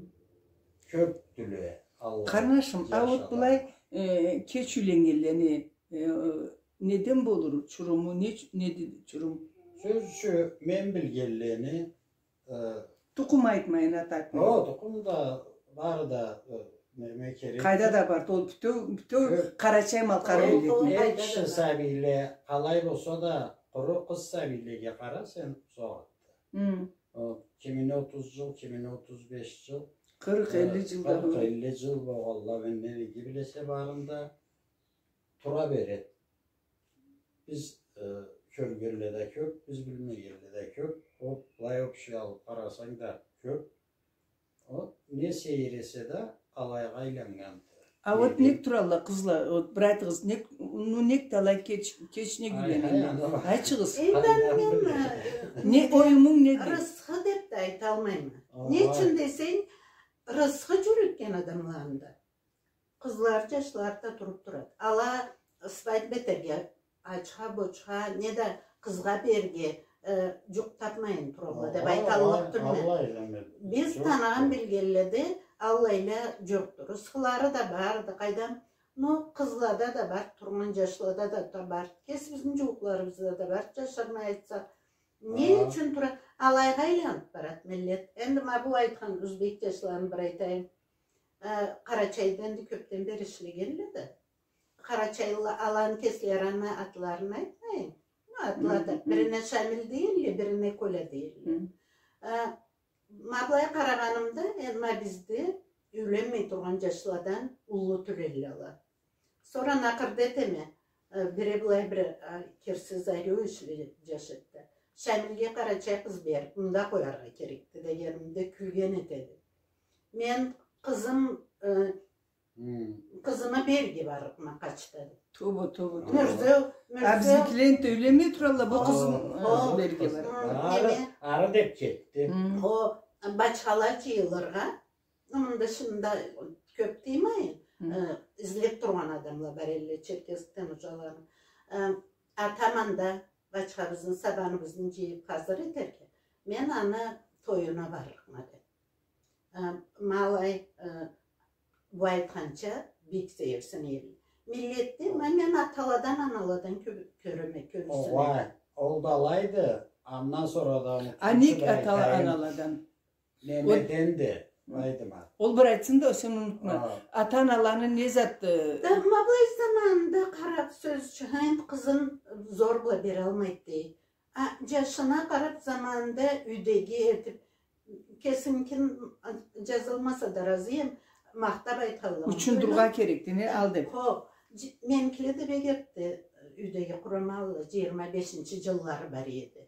Кёпдюле, Аллах. Къарнашым, а вот жашагъан. Былай, э, кеч юйленнгенлени, э, неден болур чуруму, не ч-, неди чурум? Сёз ючюн, мен билгенлени, э, тукъум айтмайын, ата-атаны. О, тукъум да бар да, э, неме керек. Къайда да бар, ол бютеу, бютеу Къарачай-Малкъар миллетни. Эр киши сабийле къалай болса да, къуру къыз сабийлеге къара сен согъатда. Хы. О, кимини отуз жыл, кимини отуз беш жыл. Къыркъ, э, элли жыл да къыркъ, элли жыл болгъанла менден иги билесе барын да, тура береди. Биз, э, кёргенле да кёп, биз билмегенле да кёп. О, былай общий алып къарасанг да кёп. О, не сейир эсе да, алайгъа айланнганды. А вот нек туралла къызла, вот бир айтыгъыз, нек, ну, нек да алай кеч, кеч нек юйленелле? Айтыгъыз. Энди аны мен, э, не, оюмунг неди? Рысхы деп да айталмайма. Не ючюн десенг, рысхы жюрютген адамланы да къызлары, жашлары да туруп турады. Ала свадьба этерге, ачха-бочха, не да къызгъа берирге, э, жукъ тапмайын туралла деп айталлыкъ тюлме. Биз таныгъан, билгенледе аллайла жокъду. Рысхылары да барды, къайдам, но къызлада да бар, тургъан жашлада да, да бар. Кесибизни жууукъларыбызда да бар, жашырмай айтсакъ. Не ючюн тура, алайгъа айланып барады миллет. Энди ма бу айтхан узбек жашларын бир айтайым. Э, Къарачайда энди кёпден бери ишлегенле да. Къарачайлыла аланы кеслерини атларын айтмайын. Ну, атла да. Бирине Шамил дейле, бирине Коля дейле. Э, ма былай къарагъанымда, э, ма бизде юйленмей тургъан жашладан уллу тюлелле ала. Сора накъырда этеме, э, бири былай бир, э, кирсиз ариу ишле жаш эди. Шамилге къарачай къыз берип, мында къояргъа керекди дегенимде кюлген этеди. Мен къызым, э, къызымы берирге барлыкъма къачда деп. Тоба, тоба, тоба. Мюрзеу, а, мюрзеу. Бизникиле энтда юйленмей туралла, бу къызын, э, берирге барлыкъма. Ары, ары деп кетди. О, бачхала жыйылыргъа, мында шында кёп деймайын, э, излеп тургъан адамла бар элле, Черкесскден ужаланы. Э, атам анда бачхабызны, сабаныбызны жыйып, хазыр этерге, мен аны тоюна барлыкъма деп. Э, ма алай, э, бу айтханча, бек сейирсинеди. Миллетде, ма мен аталадан, аналадан кё-, кёреме, кёбюсюне. Огъай, ол да алайды, андан сора да унутхунчу. А нек атала-аналадан? Немеденди, айтма. Ол бир айтсын да, сен унутма. Ата-аналаны не затды? Да, ма былай заманында къарап, сёз ючюн, энди къызын зор бла бералмайды дей. А, жашына къарап, заманында юйдеги этип, кесиникин, а, жазылмаса да разыем, махтап айтханла. Учундурургъа керекди, не, ал деп. Хо, меникиле да бек эртде юйдеги къурамалла, жыйырма бешинчи жыллары бар эди.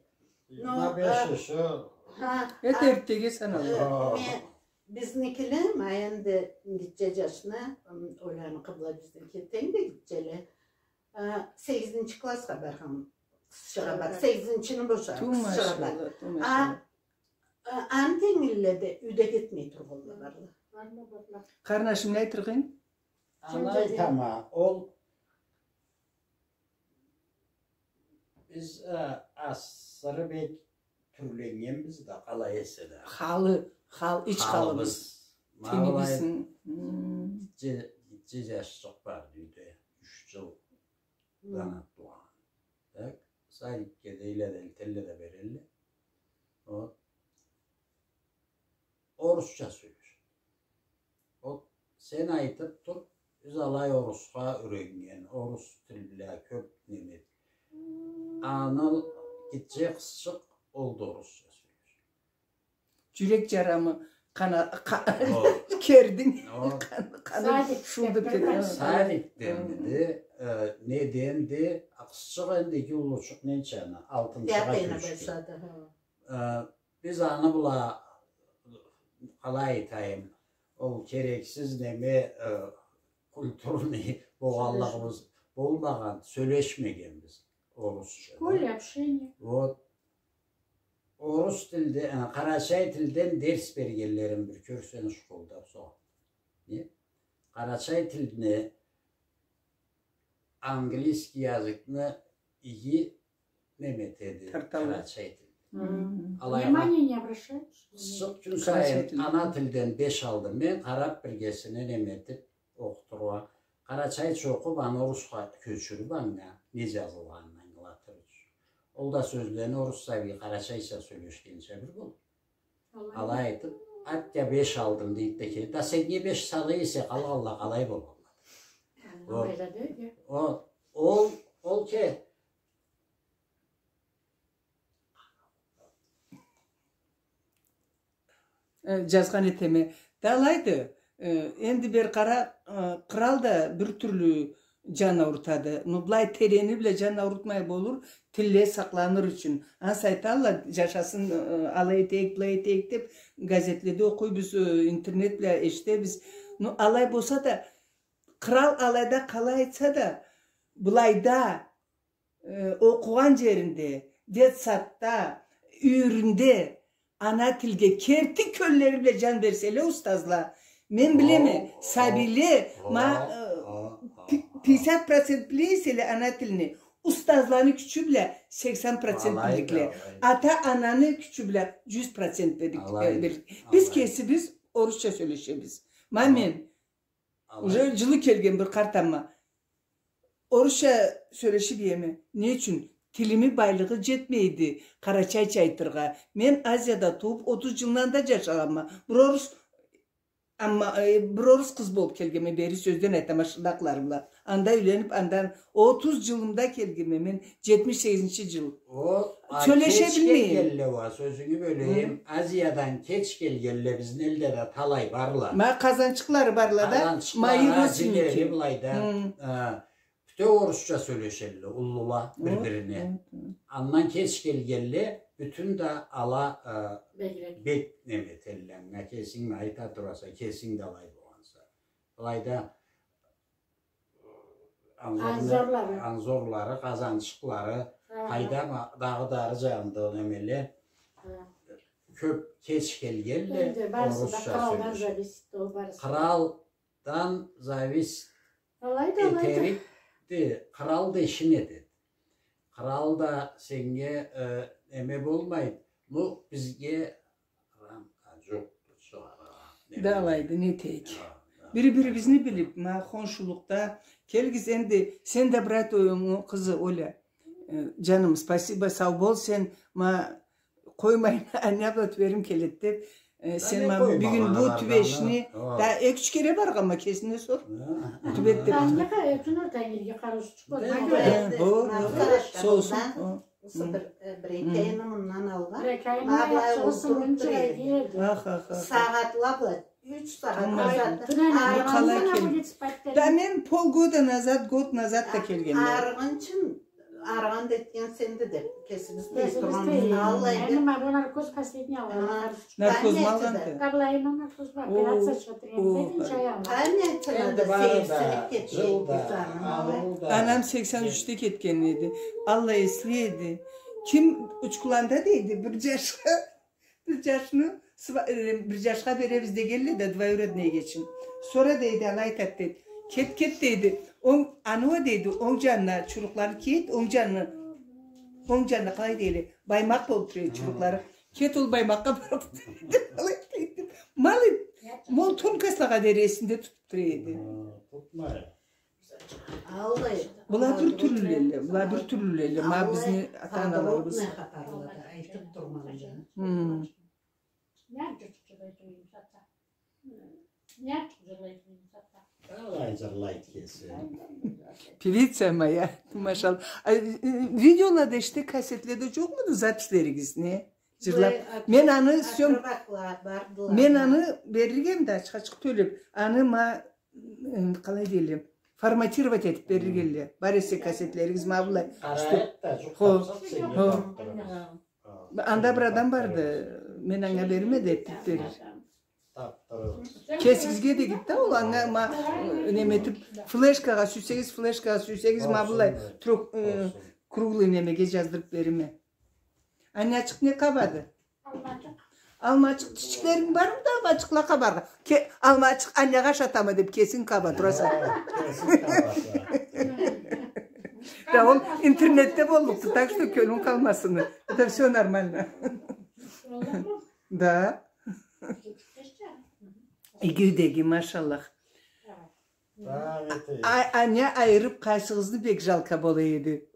Но, жыйырма беш, ха, эртдеги саналады. Э, ме-, бизникиле, ма энди гитче жашны, м, ойланы къыбла бизники тенг да гитчеле. Э, сегизинчи классха баргъан къызчыгъа бар, сегизинчини бошагъан къызчыгъа бар. Ту машалла, ту машалла. А, э, аны тенгилледе юйде кетмей тургъанла барла. Къарнашым, не айтыргъынг? Аны айтама, ол Биз, э, асыры бек тюрленнгенбиз да, къалай эсе да. Халы, хал, ич халыбыз. Халыбыз. Тинибиз. Ма былай гитче, гитче жашчыкъ барды юйде, юч жылдан туугъан. Так, садикге дейле да, элтелле да берелле. Вот. Орусча сёлешеди. Вот, сен айтып тур, биз алай орусха юреннген, орус тил бла кёп неме. Аны гитче къызчыкъ, ол да орусча сёлешеди. Жюрек жарамы къана-, къа-, кердинг. Къан-, къаны шулдуп кетген. Садикденди, э, неденди, къызчыкъ энди иги уллучукъ, ненча аны, алтынчыгъа кёчдю. Э, биз аны бла, къалай айтайым, Ол керексиз неме, э, культурный болгъанлыгъыбыз болмагъан, сёлешмегенбиз орусча. В школе общение. Вот. Орус тилде, э, къарачай тилден дерс бергенлерин бир кёрсенг школда, бусагъат. Не? Къарачай тилни, английский языкны иги неме этеди, тартала, къарачай тилни. Мгм. Алай внимание не обращают, что ли? Къызыкъ, кюн сайын ана тилден беш алдым мен, къарап, биргесине неме этип, окъутургъа. Къарачайча окъуп, аны орусха кёчюрюп, анга не жазылгъанын ангылатыр ючюн. Ол да сёзлени орусча бир, къарачайча сёлешгенча бир болур. Алай айтып, атя беш алдым дейди да келеди. Да сен не беш сала эсе, къалгъанла къалай болалла? Ол, ол, ол ке- Э, жазгъан этеме. Да алайды, э, энди бир къара, э, кърал да бир тюрлю жан аурутады. Ну, былай терени бла жан аурутмай болур, тилле сакъланыр ючюн. Ансы айталла, жашасын, э, алай этейик, былай этейик деп, газетледе окъуйбуз, э, интернет бла эшитебиз. Ну, алай болса да, кърал алайда къалай айтса да, былайда, э, окъугъан жеринде, детсадда, юйюрюнде ана тилге керти кёллери бла жан берселе устазла, мен билеме, сабийле, ма, э, пи-, пятьдесят процент биле эселе ана тилни, устазланы кючю бла сексен процент билдикле. Ата-ананы кючю бла жюз процент билдик. Биз кесибиз орусча сёлешебиз. Ма мен Уже жылы келген бир къартама. Орусча сёлешип иеме. Не ючюн? Тилими байлыгъы жетмейди къарачайча айтыргъа. Мен Азияда тууп, отуз жылны анда жашагъанма. Бир орус, амма, э, бир орус къыз болуп келгенме бери, сёзден айтама, шырнакъларым бла. Анда юйленип, андан отуз жылымда келгенме мен, жетмиш сегизинчи жыл. Сёлеше билмейме. Сёзюнгю бёлейим. Азиядан кеч келгенле бизни элде да талай барла. Ма къазанчыкълары барла да, ма родственники. Былайда, а, бютеу орусча сёлешелле, уллула бир-бирине. Андан кеч келгенле, бютюн да ала, а, бек неме этелле. Анга кесинг айта тураса, кесинг да алай болгъанса. Былайда Анзорлары, къазанчыкълары, къайда ма-, дагъыда ары жагъында ол немеле. Кёп кеч келгенле, орусча сёлешип. Къралдан зависит. Этерикди, кърал да ишин этеди. Кърал да сеннге, э, неме болмайды. Ну, бизге Да алайды, не этейик. Бири-бирибизни билип, ма хоншулукъда, келигиз энди, сен да брат оюмну къызы, Оля. Э, жаным, спасибо, сау бол, сен ма къоймай, аны бла тюберим келеди деп, э, сен ма бюгюн бу тюбешни, да эки-юч кере баргъанма, кесине сор. Тюбет деп. Сау болсун. Усы бир, э, бир эки айны мындан алгъа. Бир эки айны мындан алгъа. Ма былай олтуруп тура эдик. Сагъатла бла, юч сагъат. Да мен полгода назад, год назад да келгенме. Арыгъынчын, арыгъан да этген сенди деп, кесибиз да тургъанбыз. Аллай деп. Наркозму алгъанды? Операция этилген. Энди бары да, жылда, ауылда. Анам сексен ючде кетген эди. Аллай эсли эди. Ким учкуланда дейди, бир жашха, бир жашны, э, бир жашха беребиз дегенле да, двоюродный эгечим. Сора дейди, алай айтат дейди. Кет, кет дейди. Онг, аны уа дейди, онг жанына чурукъланы кийет, онг жанына, онг жанына къалай дейле, баймакъ болуп тура эди чурукълары. Кет ол баймакъгъа барып, алай дейди. Малы, мол тонкостлагъа дери эсинде тутуп тура эди. Была бир тюрлюлелле, была бир тюрлюлелле, ма бизни ата-аналарыбыз. Певица моя, машалла. А, э, видеолада, иште, кассетледе жокъмуду запислеригиз, не? Жырлап. Мен аны сём-, мен аны бериргем да, ачха-ачхы тёлеп. Аны ма, э, къалай дейле, форматировать этип бериргелле. Бар эсе кассетлеригиз, ма былай. Хо, хо. Анда бир адам барды. Мен анга берирме да, этдирип берир. Таптырыгъыз. Кесигизге дегиз да, ол анга ма, э, неме этип, флешкагъа сюйсегиз, флешкагъа сюйсегиз, ма былай, трёх-, э, круглый немеге жаздырып береме. Анячыкъ не къабады? Алмачыкъ. Алмачыкъ тишиклеринг бармыды алмачыкъла къабаргъа? Ке-, алмачыкъ анягъа ашатама деп кесинг къаба тураса. Да ол интернетде боллукъду, так что кёлюнг къалмасын. Это всё нормально. Да. Иги юйдеги, машаллах. А, аня айырып къайсыгъызны бек жалко бола эди.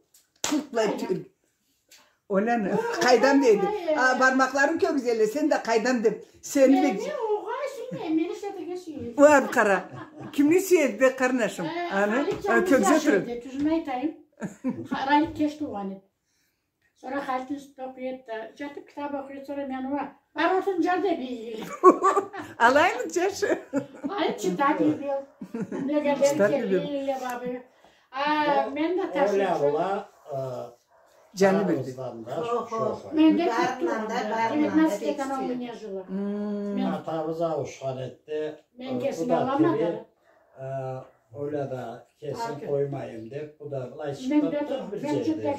Кылт былай тю-, Оляны, къайдам дейди. А, бармакъларын кёргюзелле, сен да къайдам деп. Сени бек... Мени огъай сюймей, мени ишлетирге сюйюр. Уа, къара. Кимни сюеди бе, къарнашым? Э, аны, Халит а, кёргюзе турады. Тюзюн айтайым. Халит кеч туугъан эди. Сора Халит институтда окъуй эди да, жатып китап окъуй эди, сора мен уа, бар, олтур, жар деп ийген. Алаймы, жаш? Халит читать любил. Читать любил. А мен да ташчы. Оля была, э, Жаны бирди. Мен да кёп туугъанма. Девятнадцать лет она у меня жила. Атабыз ауушхан эди. Мен кесим аламадым. Оля да кесин къоймайым деп, бу да былай чыкъды бир жерде.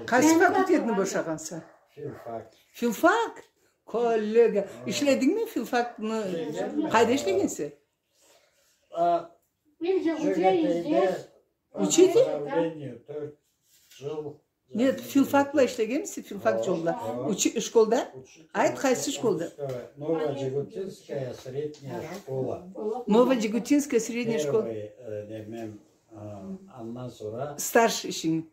Къайсы факультетни бошагъанса? Филфак. Филфак? Коллега. Ишледингми филфакны? Къайда ишлегенсе? Бир жыл уже здесь. Учитель? Управление, тёрт жыл. Нет, филфак бла ишлегенмисе, филфак жолда. Учи-, школда? Айт, къайсы школда? Новоджигутинская средняя школа. Новоджигутинская средняя школа. Первый, э, немем, э, андан сора. Стаж ишинг.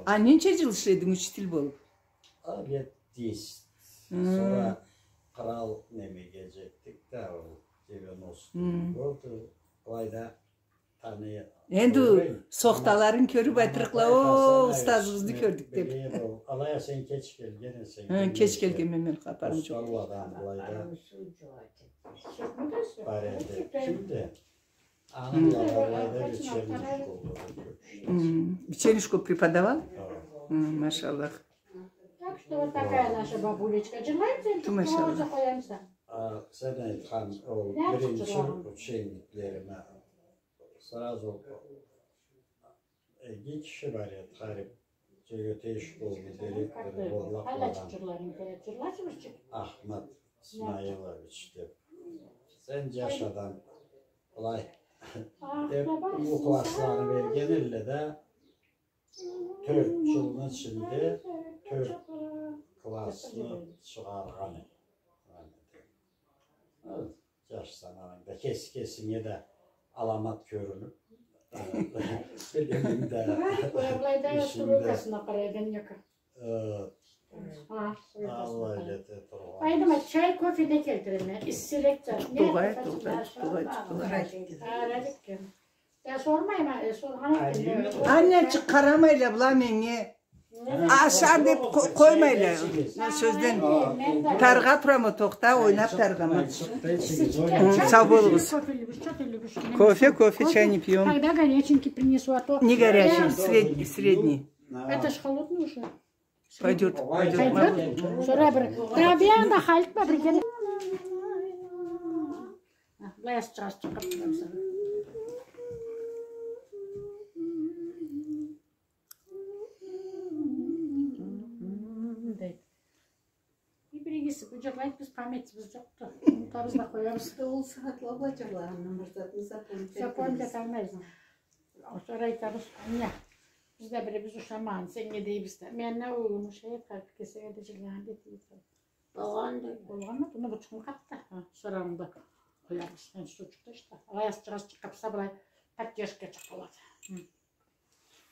А ненча жыл ишлединг учитель болуп? А, лет десять. Сора кърал немеге жетдик да, ол девяностый годы, былайда таный. Энди сохталарын кёрюп айтырыкъла, о, устазыбызны кёрдюк деп. Алай а сен кеч келген эсенг. Кеч келгенме, мен хапарым жокъ. Усталладан былайда бар эди. Кимди? Аны бла былайда Вечерний школда да кёп ишледи. Вечерний школ преподавал? Да. Машаллах. Так что вот такая наша бабулечка. Желаем тебе, машаллах. А сен айтхан ол биринчи учениклериме сразу Эки киши бар эди, харип, Жёгетей школну директору, Борлакъ болгъан Ахмат Исмаилович деп. Сен жаш адам, былай деп, уллу классланы берген элле да, тёрт жылны ичинде тёрт классны чыгъаргъан эди. Жаш заманында кеси кесинге да аламат кёрюнюп, билиминг да, ишинг да. Былайда стройкасына къарайгъан эди. Э, Аллах эте тургъан. Айдыма, чай, кофе не келтиреме? Иссирек зат. Тукътай, тукътай, тукътай, тукътай. Арадик. Я сормайма, э, соргъан экен. Аннячыкъ, къарамайла была меннге. Ашар деп къо-, къоймайла. Сёзден. Тарыгъа турама, тохта, ойнап тарыгъама. Хы, сау болугъуз. Кофе, кофе, чай не пьём. Когда горяченький принесу, а то... Не горячий, средний, средний. Это ж холодный уже. Пойдёт, пойдёт. Пойдёт? Сора бир. Да, бир анда халитма бир келе. Былай азчыкъ, азчыкъ къыртдым сени. Дейди. Бир-биригиз бу жырлайды, биз памятибиз жокъду. Унутабыз да къоябыз. Ол сагъатла бла жырлагъандан бир затны запомнить этмейбиз. Запомнить эталмайбыз. Сора айтабыз, аня, биз да бирибиз ушамагъан, сеннге дейбиз да. Мен не уюм ушай эди, кесеге да жырлагъан да этибиз. Болгъанды. Болгъанды, муну бучукъну къатда. Ха, сора анда къоябыз. Мен суу чыкъды ишде. Алай азчыкъ, азчыкъ къапса, былай поддержка чыкъ болады. Хы.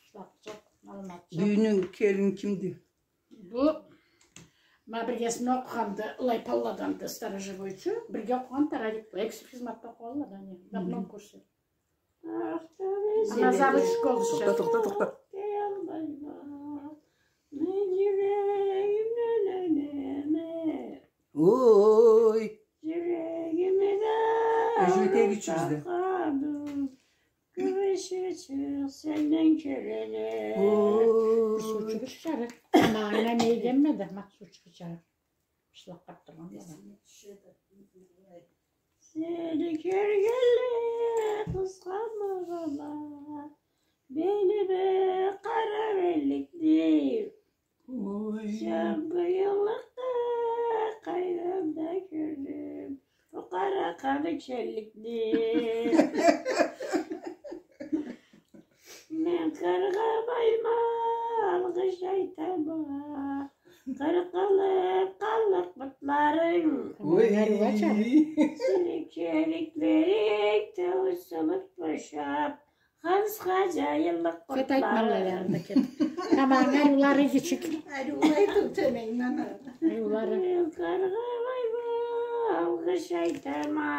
Шлапчыкъ, алмачыкъ. Бюгюннгю келин кимди? Бу, ма биргесине окъугъанды, Лайпалладанды, сторожевойчу. Бирге окъугъанды, Радик бла. Экиси хизматда окъугъанла да, не, в одном курсе. Ана завуч школда. Тохта, тохта, тохта. Ой. Жюрегими да... Жюрегими да... Жюрегими да... Кюрешип сенден кёрене. О. Бир суучукъ ичерик. Ма, ана не дегенме да, ма, суучукъ ичерик. Сени кёргенлей къызгъанма, бала, белиме къара белликни. Ой. Сен быйыллыкъда къайдан да кёрдюм бу къара къаны ченликни. Мен къаргъамайма, алгъыш айтама. Къыркъылып къаллыкъ бутларынг. Ой. Сени келиклеринг тёгюзюлюп бошап, хансха жайыллыкъ бутларынг. Кет, айтманла янында, кет. Тамагъынг ариулары кичик. Ариулары. Мен къаргъамайма, алгъыш айтама.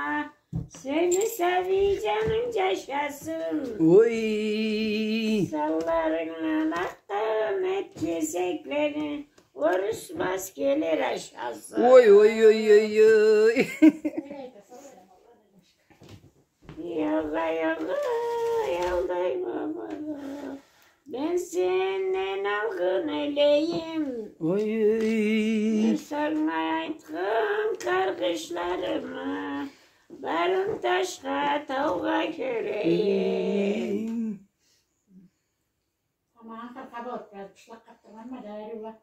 Сени сабий жанынг жашасын. Ой. Санларынгдан акъгъан эт кесеклени орус маскерле ашасын. Ой, ой, ой, ой, ой. Ягъа, ягъа, аялдайма, бала. Мен сенден алгъын элейим. Ой, ой. Мен санга айтхан къаргъышларымы барын ташха, таугъа кёрейим. Эй. Тамагъынг къыркъа болуп, бираз бышлакъ къаттыргъанма да, ариу уа.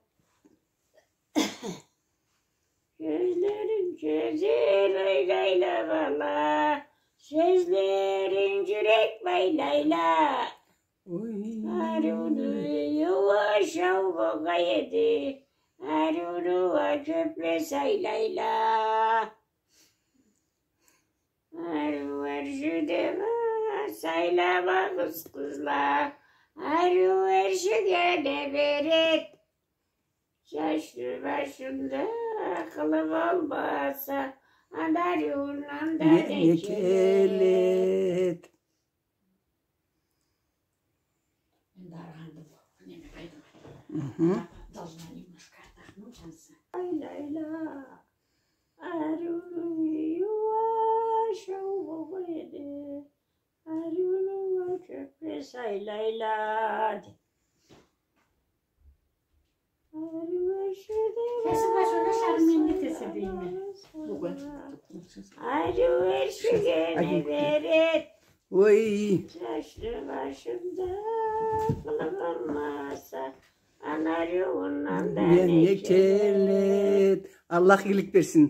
Кёзлеринг кёзюу ойлайла, бала, сёзлеринг жюрек байлайла. Ой. Ариуну юйю уа ашау болгъай эди, ариуну уа кёпле сайлайла. Ариу эрши да сайлабагъыз, къызла, ариу эрши да не берет? Жашны башында акъылы болмаса, аны ариуундан да не келет? Мен да арыгъандым. Неме, къайдам. Мгм. Должна немножко отдохнуть, ансы. Ай, лайла. Ариуну юйю уа ашау болгъай эди. Ариуну уа кёпле сайлайла, дей. Кеси бла сёлеше, ары мен не этесе дейме. Ариу эршиге не берет? Ой. Жашны башында акъылы болмаса, аны ариуундан да не келет? Аллах игилик берсин.